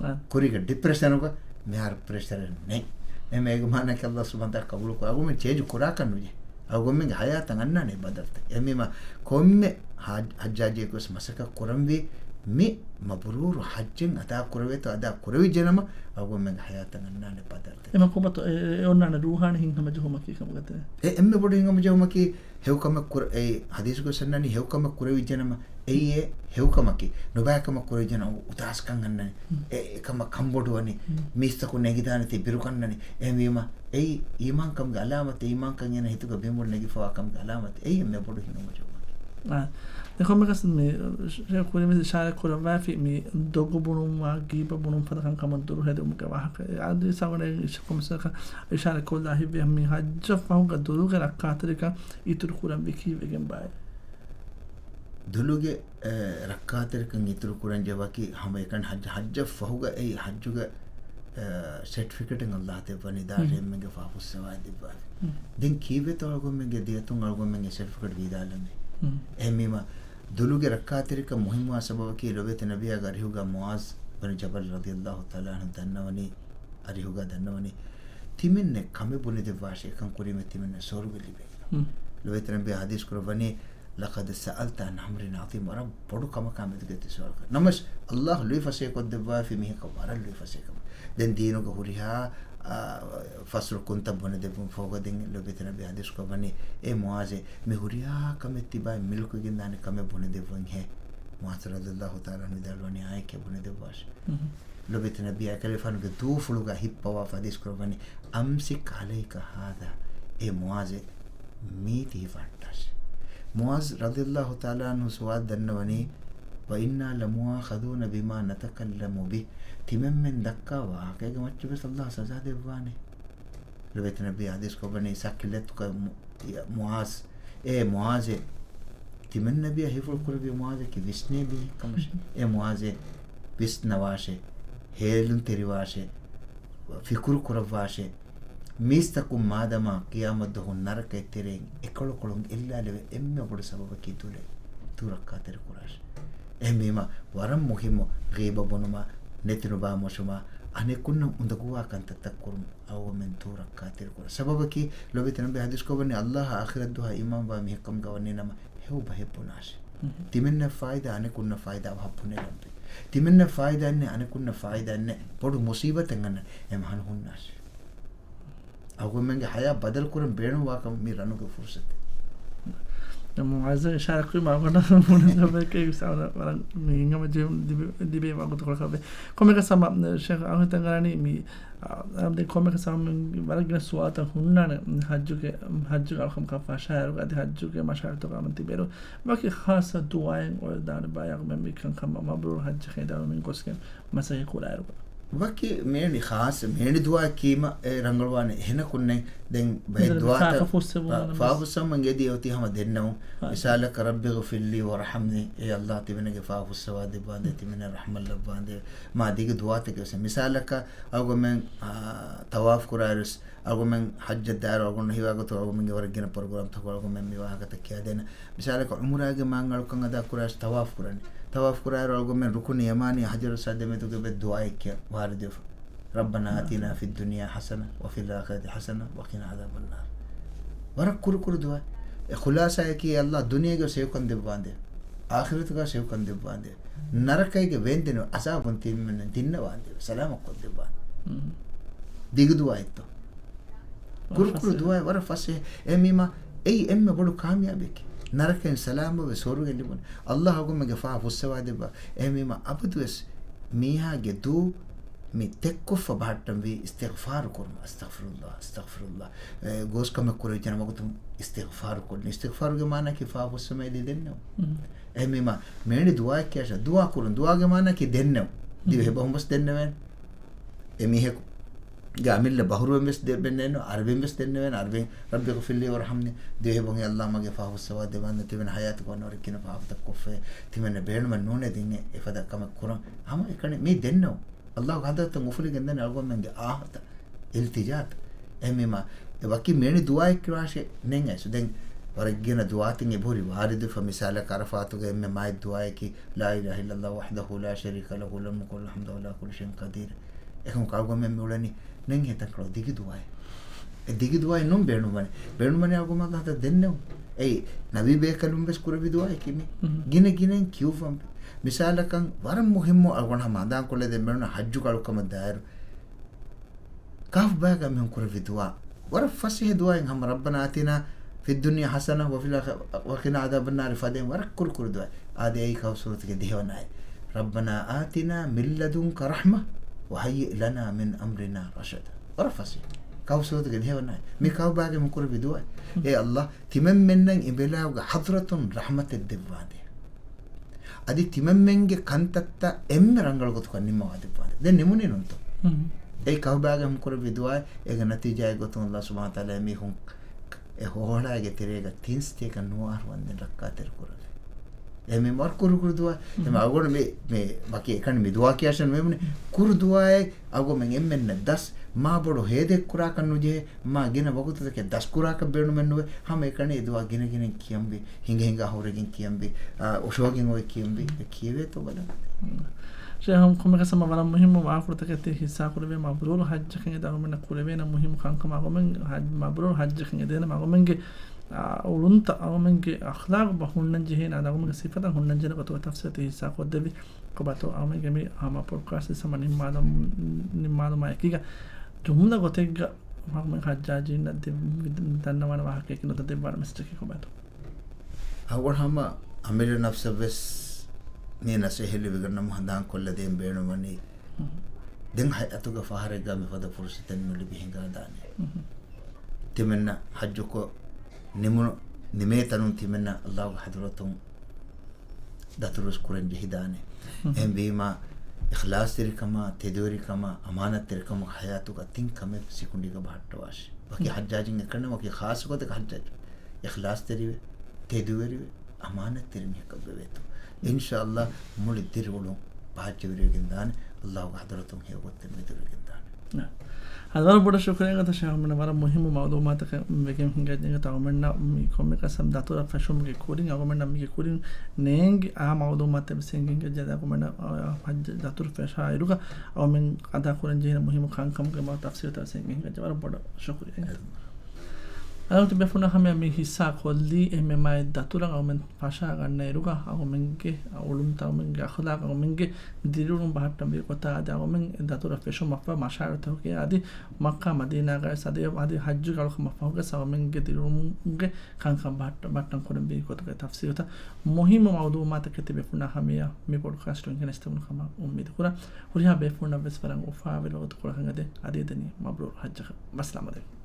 އާ. ކުރީގަ ޑިޕްރެޝަނުގަ މިހާރު ޕްރެޝަރެއް ނެތް. އެމެ އޭގެ މާނައަކީ ﷲ ސުބްޙާނަހޫ ވަތަޢާލާ ޤަބޫލު ކުރާ. އަޅުގަނޑުމެން ޗޭންޖު ކުރާކަށް ނުޖެހޭ. އަޅުގަނޑުމެންގެ ހަޔާތަށް އަންނާނެ ބަދަލުތައް. އެހެންވީމަ ކޮންމެ ޙައް-، ޙައްޖާޖެއްގެ ވެސް މަސައްކަތް ކުރަންވީ މި މަބްރޫރު ޙައްޖެއް އަދާ ކުރެވޭތޯ، އަދާ ކުރެވިއްޖެ ނަމަ، އަޅުގަނޑުމެންގެ ހަޔާތަށް އަންނާނެ ބަދަލުތައް. އެމަ ކޮބާތޯ އެ، އެ އޮންނާނެ ރޫޙާނީ ހިތްހަމަޖެހުމަކީ ކަމުގަ ތެރޭ؟ އެ އެންމެ ބޮޑު ހިތްހަމަޖެހުމަކީ ހެޔޮކަމެއް ކުރ-، އެ ޙަދީޘްގަ ވެސް އަންނާނީ ހެޔޮކަމެއް ކުރެވިއްޖެ ނަމަ، އެއީ އެ ހެޔޮކަމަކީ. ނުބައިކަމަށް ކުރެވިއްޖެ ނަމަ އުދާސްކަން އަންނަނީ. ހުން. އެ، އެކަމަށް ކަންބޮޑުވަނީ. ހުން. މީސްތަކުން ނެގިދާނެތީ ބިރުކަންނަނީ. އެހެންވީމަ، އެއީ އީމާންކަމުގެ އަލާމަތެއް، އީމާންކަން އޭނަ ހިތުގަ ބިނބުން ނެގިފަވާ ކަމުގެ އަލާމަތެއް. އެއީ އެންމެ ބޮޑު ހިތްހަމަޖެހުމަކީ. އާ. ދެން ކޮންމެއަކަސް މި ޝޭޚް ކުރިން ވެސް އިޝާރާތް ކުރައްވާފި މި ދޮގު ބުނުންވާ، ގީބަ ބުނުން ފަދަ ކަންކަމުން ދުރުހެލުމުގެ ވާހަކަ. އާދެ ސަވަނެ ކޮންމެއަކަސް އިޝާރާތް ކޮށްލާ ހިތްވޭ މި ޙައްޖަށް ފަހުގަ ދުލުގެ ރައްކާތެރިކަން އިތުރު ކުރަންވީ ކީއްވެގެން ބާއޭ؟ ދުލުގެ، އެ، ރައްކާތެރިކަން އިތުރު ކުރަން ޖެހޭ ވަކި ހަމައެކަނި ޙައްޖަށް، ޙައްޖަށް ފަހުގަ އެއީ ޙައްޖުގެ، އެ، ސެޓްފިކެޓެއް ﷲ ދެއްވަނީ ދާށޭ ހުން. އެންމެންގެ ފާފަ ފުއްސަވާ ދެއްވާފި. ހުން. ދެން ކީއްވެތޯ އަޅުގަނޑުމެންގެ ދެއަތުން އަޅުގަނޑުމެން އެ ސެޓްފިކެޓް ވީދާލަނީ؟ ހުން. އެހެންވީމަ، ދުލުގެ ރައްކާތެރިކަން މުހިއްމުވާ ސަބަބަކީ ލޯބިވެތި ނަބިއްޔާގެ އަރިހުގަ މުޢާޒް ބިން ޖަބަލް ރަޟިޔަﷲ ތަޢާލާ ޢަންހު ދަންނަވަނީ، އަރިހުގަ ދަންނަވަނީ، ތިމެންނެ ކަމެއް ބުނެދެއްވާށޭ، އެކަން ކުރީމަ ތިމެންނަ ސުވަރުގެ ލިބޭ. ހުން. ލޯބިވެތި ނަބިއްޔާ ޙަދީޘް ކުރައްވަނީ، "لقد سألت عن أمر عظيم." ވަރަށް ބޮޑު ކަމަކާ މެދުގައި ތި ސުވާލު ކުރަނީ. ނަމަވެސް ﷲ ލުއިފަސޭހަކޮށްދެއްވާފި މީހަކަށް ވަރަށް ލުއިފަސޭހަކަމެއް. ދެން ދީނުގެ ހުރިހާ، އާ، ފަސް ރުކުންތައް ބުނެދެއްވުން ފަހުގަ ދެން ލޯބިވެތި ނަބިއްޔާ ޙަދީޘް ކުރައްވަނީ، އޭ މުޢާޛޭ، މި ހުރިހާ ކަމެއް ތިބާއިން މިލްކުވެގެންދާނެ ކަމެއް ބުނެދެއްވަންހޭ. މުޢާޛު ރަޟިޔަﷲ ތަޢާލާ ޢަންހު ވިދާޅުވަނީ އާނއެކޭ ބުނެދެއްވާށޭ. ހުން. ލޯބިވެތި ނަބިއްޔާ އެކަލޭގެފާނުގެ ދޫފުޅުގަ ހިއްޕަވާފަ ޙަދީޘް ކުރައްވަނީ، "أمسك عليك هذا." އޭ މުޢާޛޭ، މީ ތި ހިފަހައްޓާށޭ. މުޢާޛު ރަޟިޔަﷲ ތަޢާލާ ޢަންހު ސުވާލު ދަންނަވަނީ، "وإنا لمؤاخذون بما نتكلم به." ތިމަންމެން ދައްކާ ވާހަކައިގެ މައްޗަށް ވެސް ﷲ ސަޒާ ދެއްވާނެ. ލޯބިވެތި ނަބިއްޔާ ޙަދީޘް ކުރައްވަނީ، ސަކިލަތުކަ މު-، ޔަ މުޢާޛު، އޭ މުޢާޛޭ، ތިމަން ނަބިއްޔާ ހިފުޅު ކުރެއްވި މުޢާޛަކީ ވިސްނޭ މީހެއް ކަމަށޭ. އޭ މުޢާޛޭ، ވިސްނަވާށޭ، ހޭލުންތެރިވާށޭ، ފިކުރު ކުރައްވާށޭ. މީސްތަކުން މާދަމާ ޤިޔާމަތްދުވަހު ނަރަކައިގެ ތެރެއިން އެކޮޅުކޮޅުން އެއްލާލެވޭ އެންމެ ބޮޑު ސަބަބަކީ ދުލެއް. ދުލު ރައްކާތެރި ކުރާށޭ. އެހެންވީމަ، ވަރަށް މުހިއްމު ޣީބަ ބުނުމާ، ނެތި ނުބާ މޮށުމާ، އަނެކުންނަށް އުނދަގޫވާ ކަންތައްތައް ކުރުން އަޅުގަނޑުމެން ދުލު ރައްކާތެރި ކުރާ. ސަބަބަކީ، ލޯބިވެތި ނަބިއްޔާ ޙަދީޘް ކުރައްވަނީ، ﷲ އާޚިރަތް ދުވަހާ އީމާންވާ މީހެއްކަމުގަ ވަނީ ނަމަ، ހެޔޮ ބަހެއް ބުނާށޭ. ހުން. ތިމެންނަށް ފާއިދާ، އަނެކުންނަށް ފާއިދާ އަވަހަށް ބުނެލަންވީ. ތިމެންނަށް ފާއިދާއެއް ނެތް، އަނެކުންނަށް ފާއިދާއެއް ނެތް. ބޮޑު މުސީބަތެއް އަންނަ އެ މަހަނު ހުންނާށި. އަޅުގަނޑުމެންގެ ހަޔާތް ބަދަލު ކުރަން ބޭނުންވާކަން މި ރަނުގެ ފުރުސަތެއް. މުޢައްޒަ އިޝާރާތް ކުރީމަ އަޅުގަނޑަށް މުނަސަބަކީ ވަރަށް މި ހިނގަމަ ޖެހުން ލިބި، ލިބޭ ވަގުތުކޮޅަކަށް ވޭ. ކޮންމެއަކަސް ހަމަ ޝޭޚް އަހުތަން ގަރާނީ މި، އާ، ދެން ކޮންމެއަކަސް ހަމަ ވަރަށް ގިނަ ސުވާލުތައް ހުންނާނެ ހައްޖުގެ، ހައްޖުގެ އަޅުކަމަކަށް ފަށާއިރުގަ އަދި ހައްޖުގެ މަޝާއިރުތަކުގަ އަމަން ތިބޭއިރު ވަކި ޚާއްޞަ ދުޢާއެއް އޮވެދާނެ ބާ އަޅުގަނޑުމެން މިކަންކަމަށް މަބްރޫރު ހައްޖަކަށް އެދާނެ މި ގޮސްގެން މަސައްކަތް ކުރާއިރުގަ. ވަކި މޭނި ޚާއްޞަ މޭނި ދުޢާއެއް ކީމަ އެ ރަނގަޅުވާނެ އެހެނަކުންނެއް. ދެން ބައެއް ދުޢާތައް ފާފަ ފުއްސެވުމުން ފާ-، ފާފަ ފުއްސަވުމަށް އެދި އޮތީ ހަމަ ދެންނެވުން. ހާ. މިސާލަކަށް، "رب اغفر لي وارحمني." އޭ ﷲ ތިމެންގެ ފާފަ ފުއްސަވާ ދެއްވާނދޭ، ތިމެން ރަޙްމަތް ލައްވާނދޭ. މާ ދިގު ދުޢާތަކެއް ވެސް. މިސާލަކަށް އަޅުގަނޑުމެން، އާ، ތަވާފު ކުރާއިރު ވެސް އަޅުގަނޑުމެން ޙައްޖަށް ދާއިރު އަޅުގަނޑު ހީވާގޮތުން އަޅުގަނޑުމެންގެ ވަރަށް ގިނަ ޕްރޮގްރާމްތަކުން އަޅުގަނޑުމެން މި ވާހަކަތައް ކިޔާދޭނަން. މިސާލަކަށް ޢުމްރާގެ މާތް އަޅުކަން އަދާ ކުރާއިރު ތަވާފު ކުރަނީ. ތަވާފު ކުރާއިރު އަޅުގަނޑުމެން ރުކުނު ޔަމާނީ ޙަޖަރު އަސްވަދު މެދުގަ ދުޢާއެއް ކިޔަން ވާރިދުވެފަ. "ربنا آتنا في الدنيا حسنة وفي الآخرة حسنة وقنا عذاب النار." ވަރަށް ކުރު ކުރު ދުޢާ. އެ ޚުލާޞާއަކީ، އޭ ﷲ ދުނިޔޭގަ ސޭވްކަން ދެއްވާނދޭ. އާޚިރަތުގަ ސޭވްކަން ދެއްވާނދޭ. ނަރަކައިގެ ވޭންދެނި އަޒާބުން ތިމެން ދިންނަވާނދޭ. ސަލާމަތްކޮށް ދެއްވާނދޭ. މް. ދިގު ދުޢާއެއްތޯ؟ ކުރު ކުރު ދުޢާ ވަރަށް ފަސޭހަ. އެހެންވީމަ އެއީ އެންމެ ބޮޑު ކާމިޔާބެކޭ. ނަރަކައިން ސަލާމަތްވެ ސުވަރުގެ ލިބުން. ﷲ އަޅުގަނޑުމެންގެ ފާފަ ފުއްސަވާ ދެއްވާ. އެހެންވީމަ އަބަދުވެސް މީހާގެ ދޫ މި ތެއްކޮށްފަ ބަހައްޓަންވީ އިސްތިޣްފާރު ކުރުމަށް. "އަސްތަޣްފިރުﷲ، އަސްތަޣްފިރުﷲ." އެ، ގޯސްކަމެއް ކުރެވިއްޖެނަމަ ވަގުތުން އިސްތިޣްފާރު ކޮށްނީ. އިސްތިޣްފާރުގެ މާނައަކީ ފާފަ ފުއްސަވުމަށް އެދި ދެންނެވުން. މް. އެހެންވީމަ މޭނި ދުޢާއެއް ކިޔާށޭ، ދުޢާ ކުރުން. ދުޢާގެ މާނައަކީ ދެންނެވުން. މް. ދިވެހި ބަހުން ވެސް ދެންނެވޭނެ. އެ މީހަކު ގެ އަމިއްލަ ބަހުރުވެން ވެސް ދެ-، ދެންނެވޭނެ، އަރަބިން ވެސް ދެންނެވޭނެ، އަރަބިން، "رب اغفر لي وارحمني." ދިވެހި ބަހުން، "އޭ ﷲ މަގޭ ފާފަ ފުއްސަވާ ދެއްވާނދޭ، ތިމެން ޙަޔާތުގަ ވަންނަ ވަރަށް ގިނަ ފާފަތައް ކޮށްފައޭ، ތިމެންނަށް ބޭނުމެއް ނޫނޭ ދެން އެ ފަދަ ކަމެއް ކުރަން." ހަމަ އެކަނި މީ ދެންނެވުން. ﷲ ގެ ޙަޟްރަތަށް އުފުލިގެން ދާނެ އަޅުގަނޑުމެންގެ އާހަތަށް. އިލްތިޖާތައް. އެހެންވީމަ، އެ ވަކި މޭނި ދުޢާއެއް ކިޔާށޭ ނޭނގޭ. ދެން ވަރަށް ގިނަ ދުޢާތައް އެބަހުރި ވާރިދުވެފަ. މިސާލަކަށް ޢަރަފާތުގެ އެންމެ މާތް ދުޢާއަކީ، "لا إله إلا الله وحده لا شريك له، له الملك وله الحمد وهو على كل شيء قدير." އެކަމަކު އަޅުގަނޑުމެން މި އުޅެނީ ނޭނގޭ ތަންކޮޅު ދިގު ދުޢާއެއް. އެ ދިގު ދުޢާއެއް ނޫން ބޭނުންވަނީ. ބޭނުންވަނީ އަޅުގަނޑުމެން ﷲ އަށް ދެންނެވުން. އެއީ، ނަބީ ބޭކަލުން ވެސް ކުރެއްވި ދުޢާއެކޭ މީ. މް. ގިނަ ގިނައިން ކިޔުއްވަން. މިސާލަކަށް ވަރަށް މުހިއްމު އަޅުގަނޑު ހަމަ އަދާކޮށްލަދޭން ބޭނުން ޙައްޖުގެ އަޅުކަމަށް ދާއިރު. ކާފަ ބައިގަ މީހުން ކުރެއްވި ދުޢާ. ވަރަށް ފަސޭހަ ދުޢާއެއް ހަމަ، "ربنا آتنا في الدنيا حسنة وفي الآخرة وقنا عذاب النار" ފަދައިން ވަރަށް ކުރު ކުރު ދުޢާ. އާދެ، އެއީ ކަހަފަ ސޫރަތުގެ ދިހަވަނަ އާޔަތް. "ربنا آتنا من لدنك رحمة وهيئ لنا من أمرنا رشدا." ވަރަށް ފަސޭހަ. ކަހަފަ ސޫރަތުގެ ދިހަވަނަ އާޔަތް. މި ކާފަ ބައިގަ މި ކުރެއްވި ދުޢާ. އޭ ﷲ، ތިމަންމެންނަށް އިބައިލާހުގެ ޙަޟްރަތުން ރަޙްމަތެއް ދެއްވާނދޭ. އަދި ތިމަންމެންގެ ކަންތައްތައް އެންމެ ރަނގަޅު ގޮތަކަށް ނިންމަވާ ދެއްވާނދޭ. ދެން ނިމުނީ ނޫންތޯ؟ މް. އެއީ ކާފަ ބައިގަ މި ކުރެއްވި ދުޢާ. އޭގެ ނަތީޖާއެއް ގޮތުން ﷲ ސުބްޙާނަހޫ ވަތަޢާލާ މީހުން އެ ހޯހަޅާގެ ތެރޭގަ ތިން ސަތޭކަ ނުވަ އަހަރު ވަންދެން ރައްކާތެރި ކުރެވޭ. އެ މި ވަރަށް ކުރު ކުރު ދުޢާ. އެ މި އަޅުގަނޑު މި، މި ވަކި އެކަނި މި ދުޢާ ކިޔާށޭ ނުވެމުނީ. ކުރު ދުޢާއެއް އަޅުގަނޑުމެން އެންމެންނަށް ދަސް، މާ ބޮޑު ހޭދައެއް ކުރާކަށް ނުޖެހޭ، މާ ގިނަ ވަގުތުތަކެއް ދަސް ކުރާކަށް ބޭނުމެއް ނުވޭ. ހަމަ އެކަނި އެ ދުޢާ ގިނަ ގިނައިން ކިޔަންވީ، ހިނގަ ހިނގާ ހުރެގެން ކިޔަންވީ، އާ، އޮށޯގެން އޮވެ ކިޔަންވީ، އެ ކިޔެވޭތޯ ބަލަން. ޝޭޚް، ކޮންމެއަކަސް ހަމަ ވަރަށް މުހިއްމު ވާހަކަފުޅުތަކެއް ތި ހިއްސާ ކުރެވޭ. މަބްރޫރު ޙައްޖަކަށް އެދި އަޅުގަނޑުމެންނަށް ކުރެވޭނެ މުހިއްމު ކަންކަމަށް އަޅުގަނޑުމެން ޙައް-، މަބްރޫރު ޙައްޖަކަށް އެދޭނެ އަޅުގަނޑުމެންގެ އާ، އުޅުންތައް އަޅުގަނޑުމެންގެ އަޚްލާޤު ބަ ހުންނަން ޖެހޭނެ، އަދި އަޅުގަނޑުމެންގެ ސިފަތައް ހުންނަން ޖެހޭނެ ގޮތުގެ ތަފްސީލު ތި ހިއްސާ ކޮށްދެއްވި. ކޮބާތޯ އަޅުގަނޑުމެންގެ މި ހަމަ ޕޮޑްކާސްޓް ހަމަ ނިންމާލަމު-، ނިންމާލުމާ އެކީގަ ޖުމްލަ ގޮތެއްގަ އަޅުގަނޑުމެން ޙައްޖާޖީންނަށް ދެ-، ދަންނަވާނެ ވާހަކައެއް ނުދަންނަވާނެ މެސެޖެއް ކޮބާތޯ؟ އަޅުގަނޑު ހަމަ އަމިއްލަ ނަފްސަށް ވެސް މި ނަސޭހަތް ލިބިގަންނަ މުހަ ދާން ކޮށްލަދޭން ބޭނުންވަނީ. ދެން ހަޔާތުގެ ފަހަރެއްގަ މިފަދަ ފުރުސަތެއް ނުލިބި ހިނގާދާނެ. ތިމެންނަށް ޙައްޖުކޮށް ނިމުނު ނިމޭތަނުން ތިމެންނަށް ﷲގެ ޙަޟްރަތުން ދަތުރުވެސް ކުރަން ޖެހިދާނެ. އެހެންވީމާ، އިޚްލާޞްތެރިކަމާ، ތެދުވެރިކަމާ، އަމާނަތްތެރިކަމުގެ ޙަޔާތުގަ ތިން ކަމެއް ސިކުނޑީގަ ބަހައްޓަވާށި. ވަކި ޙައްޖާޖިން އެކަން ވަކި ޚާއްޞަ ގޮތަކަށް ޙައްޖާޖު. އިޚްލާޞްތެރިވެ، ތެދުވެރިވެ، އަމާނަތްތެރި މީހަކަށް ވެވޭތޯ. އިންޝާﷲ މުޅި ދިރިއުޅުން ބާއްޖަވެރިވެގެން ދާނެ. ﷲގެ ޙަޟްރަތުން ހެޔޮ ގޮތެއް މެދުވެގެން ދާނެ. އަދި ވަރަށް ބޮޑަށް ޝުކުރިއްޔާ ގޮތަށް ޝޭޚް އަޅުގަނޑުމެންނަށް ވަރަށް މުހިއްމު މަޢުލޫމާތަކެއް ވެގެން ހިނގައްޖެ. އަޅުގަނޑުމެންނަށް މި ކޮންމެއަކަސް ދަތުރަށް ފެށުމުގެ ކުރިން އަޅުގަނޑުމެންނަށް މީގެ ކުރިން ނޭނގި އާ މަޢުލޫމާތެއް ވެސް ހިނގައްޖެ. އަދި އަޅުގަނޑުމެންނަށް އާ، ޙައްޖަށް ދަތުރު ފެށާއިރުގަ އަޅުގަނޑުމެން އަދާ ކުރަން ޖެހޭނެ މުހިއްމު ކަންކަމުގެ މަޢު ތަފްސީލުތައް ވެސް ހިނގައްޖެ. ވަރަށް ބޮޑަށް ޝުކުރިއްޔާ. އަޅުގަނޑު ބޭފުޅުންނާ ހަމަޔަށް މި ހިއްސާ ކޮށްލީ އެންމެ މާތް ދަތުރަށް އަޅުމެން ފަށާ ގަންނަ އިރުގަ އަޅުމެންގެ އުޅުންތައް، އަޅުމެންގެ އަޚުލާޤް، އަޅުމެންގެ ދިރިއުޅުން ބަހައްޓަން ވީ ގޮތާ އަދި އަޅުމެން ދަތުރަށް ފެށުމަށްފަހު މަޝާއިރުތަކުގެ އަދި މައްކާ މަދީނާގައި އަދި، އަދި ޙައްޖުގެ އަޅުކަމަށްފަހުގަ އަޅުމެންގެ ދިރިއުޅުމުގެ ކަންކަން ބަހައްޓަ-، ބައްޓަން ކުރަން ވީ ގޮތުގެ ތަފްސީލުތައް މުހިއްމު މައުލޫމާތަކެއް ތިބޭފުޅުންނާ ހަމަޔަށް މި ޕޮޑްކާސްޓުން ގެނެސްދެވުނު ކަމަށް އުއްމީދު ކުރަން. ހުރިހާ ބޭފުޅުންނަށް ވެސް ވަރަށް އުފާވެރި ވަގުތުކޮޅަކަށް އެދެން އަދި އެދެނީ މަބްރޫރު ޙައްޖަކަށް. ވައްސަލާމް ޢަލައިކުމް.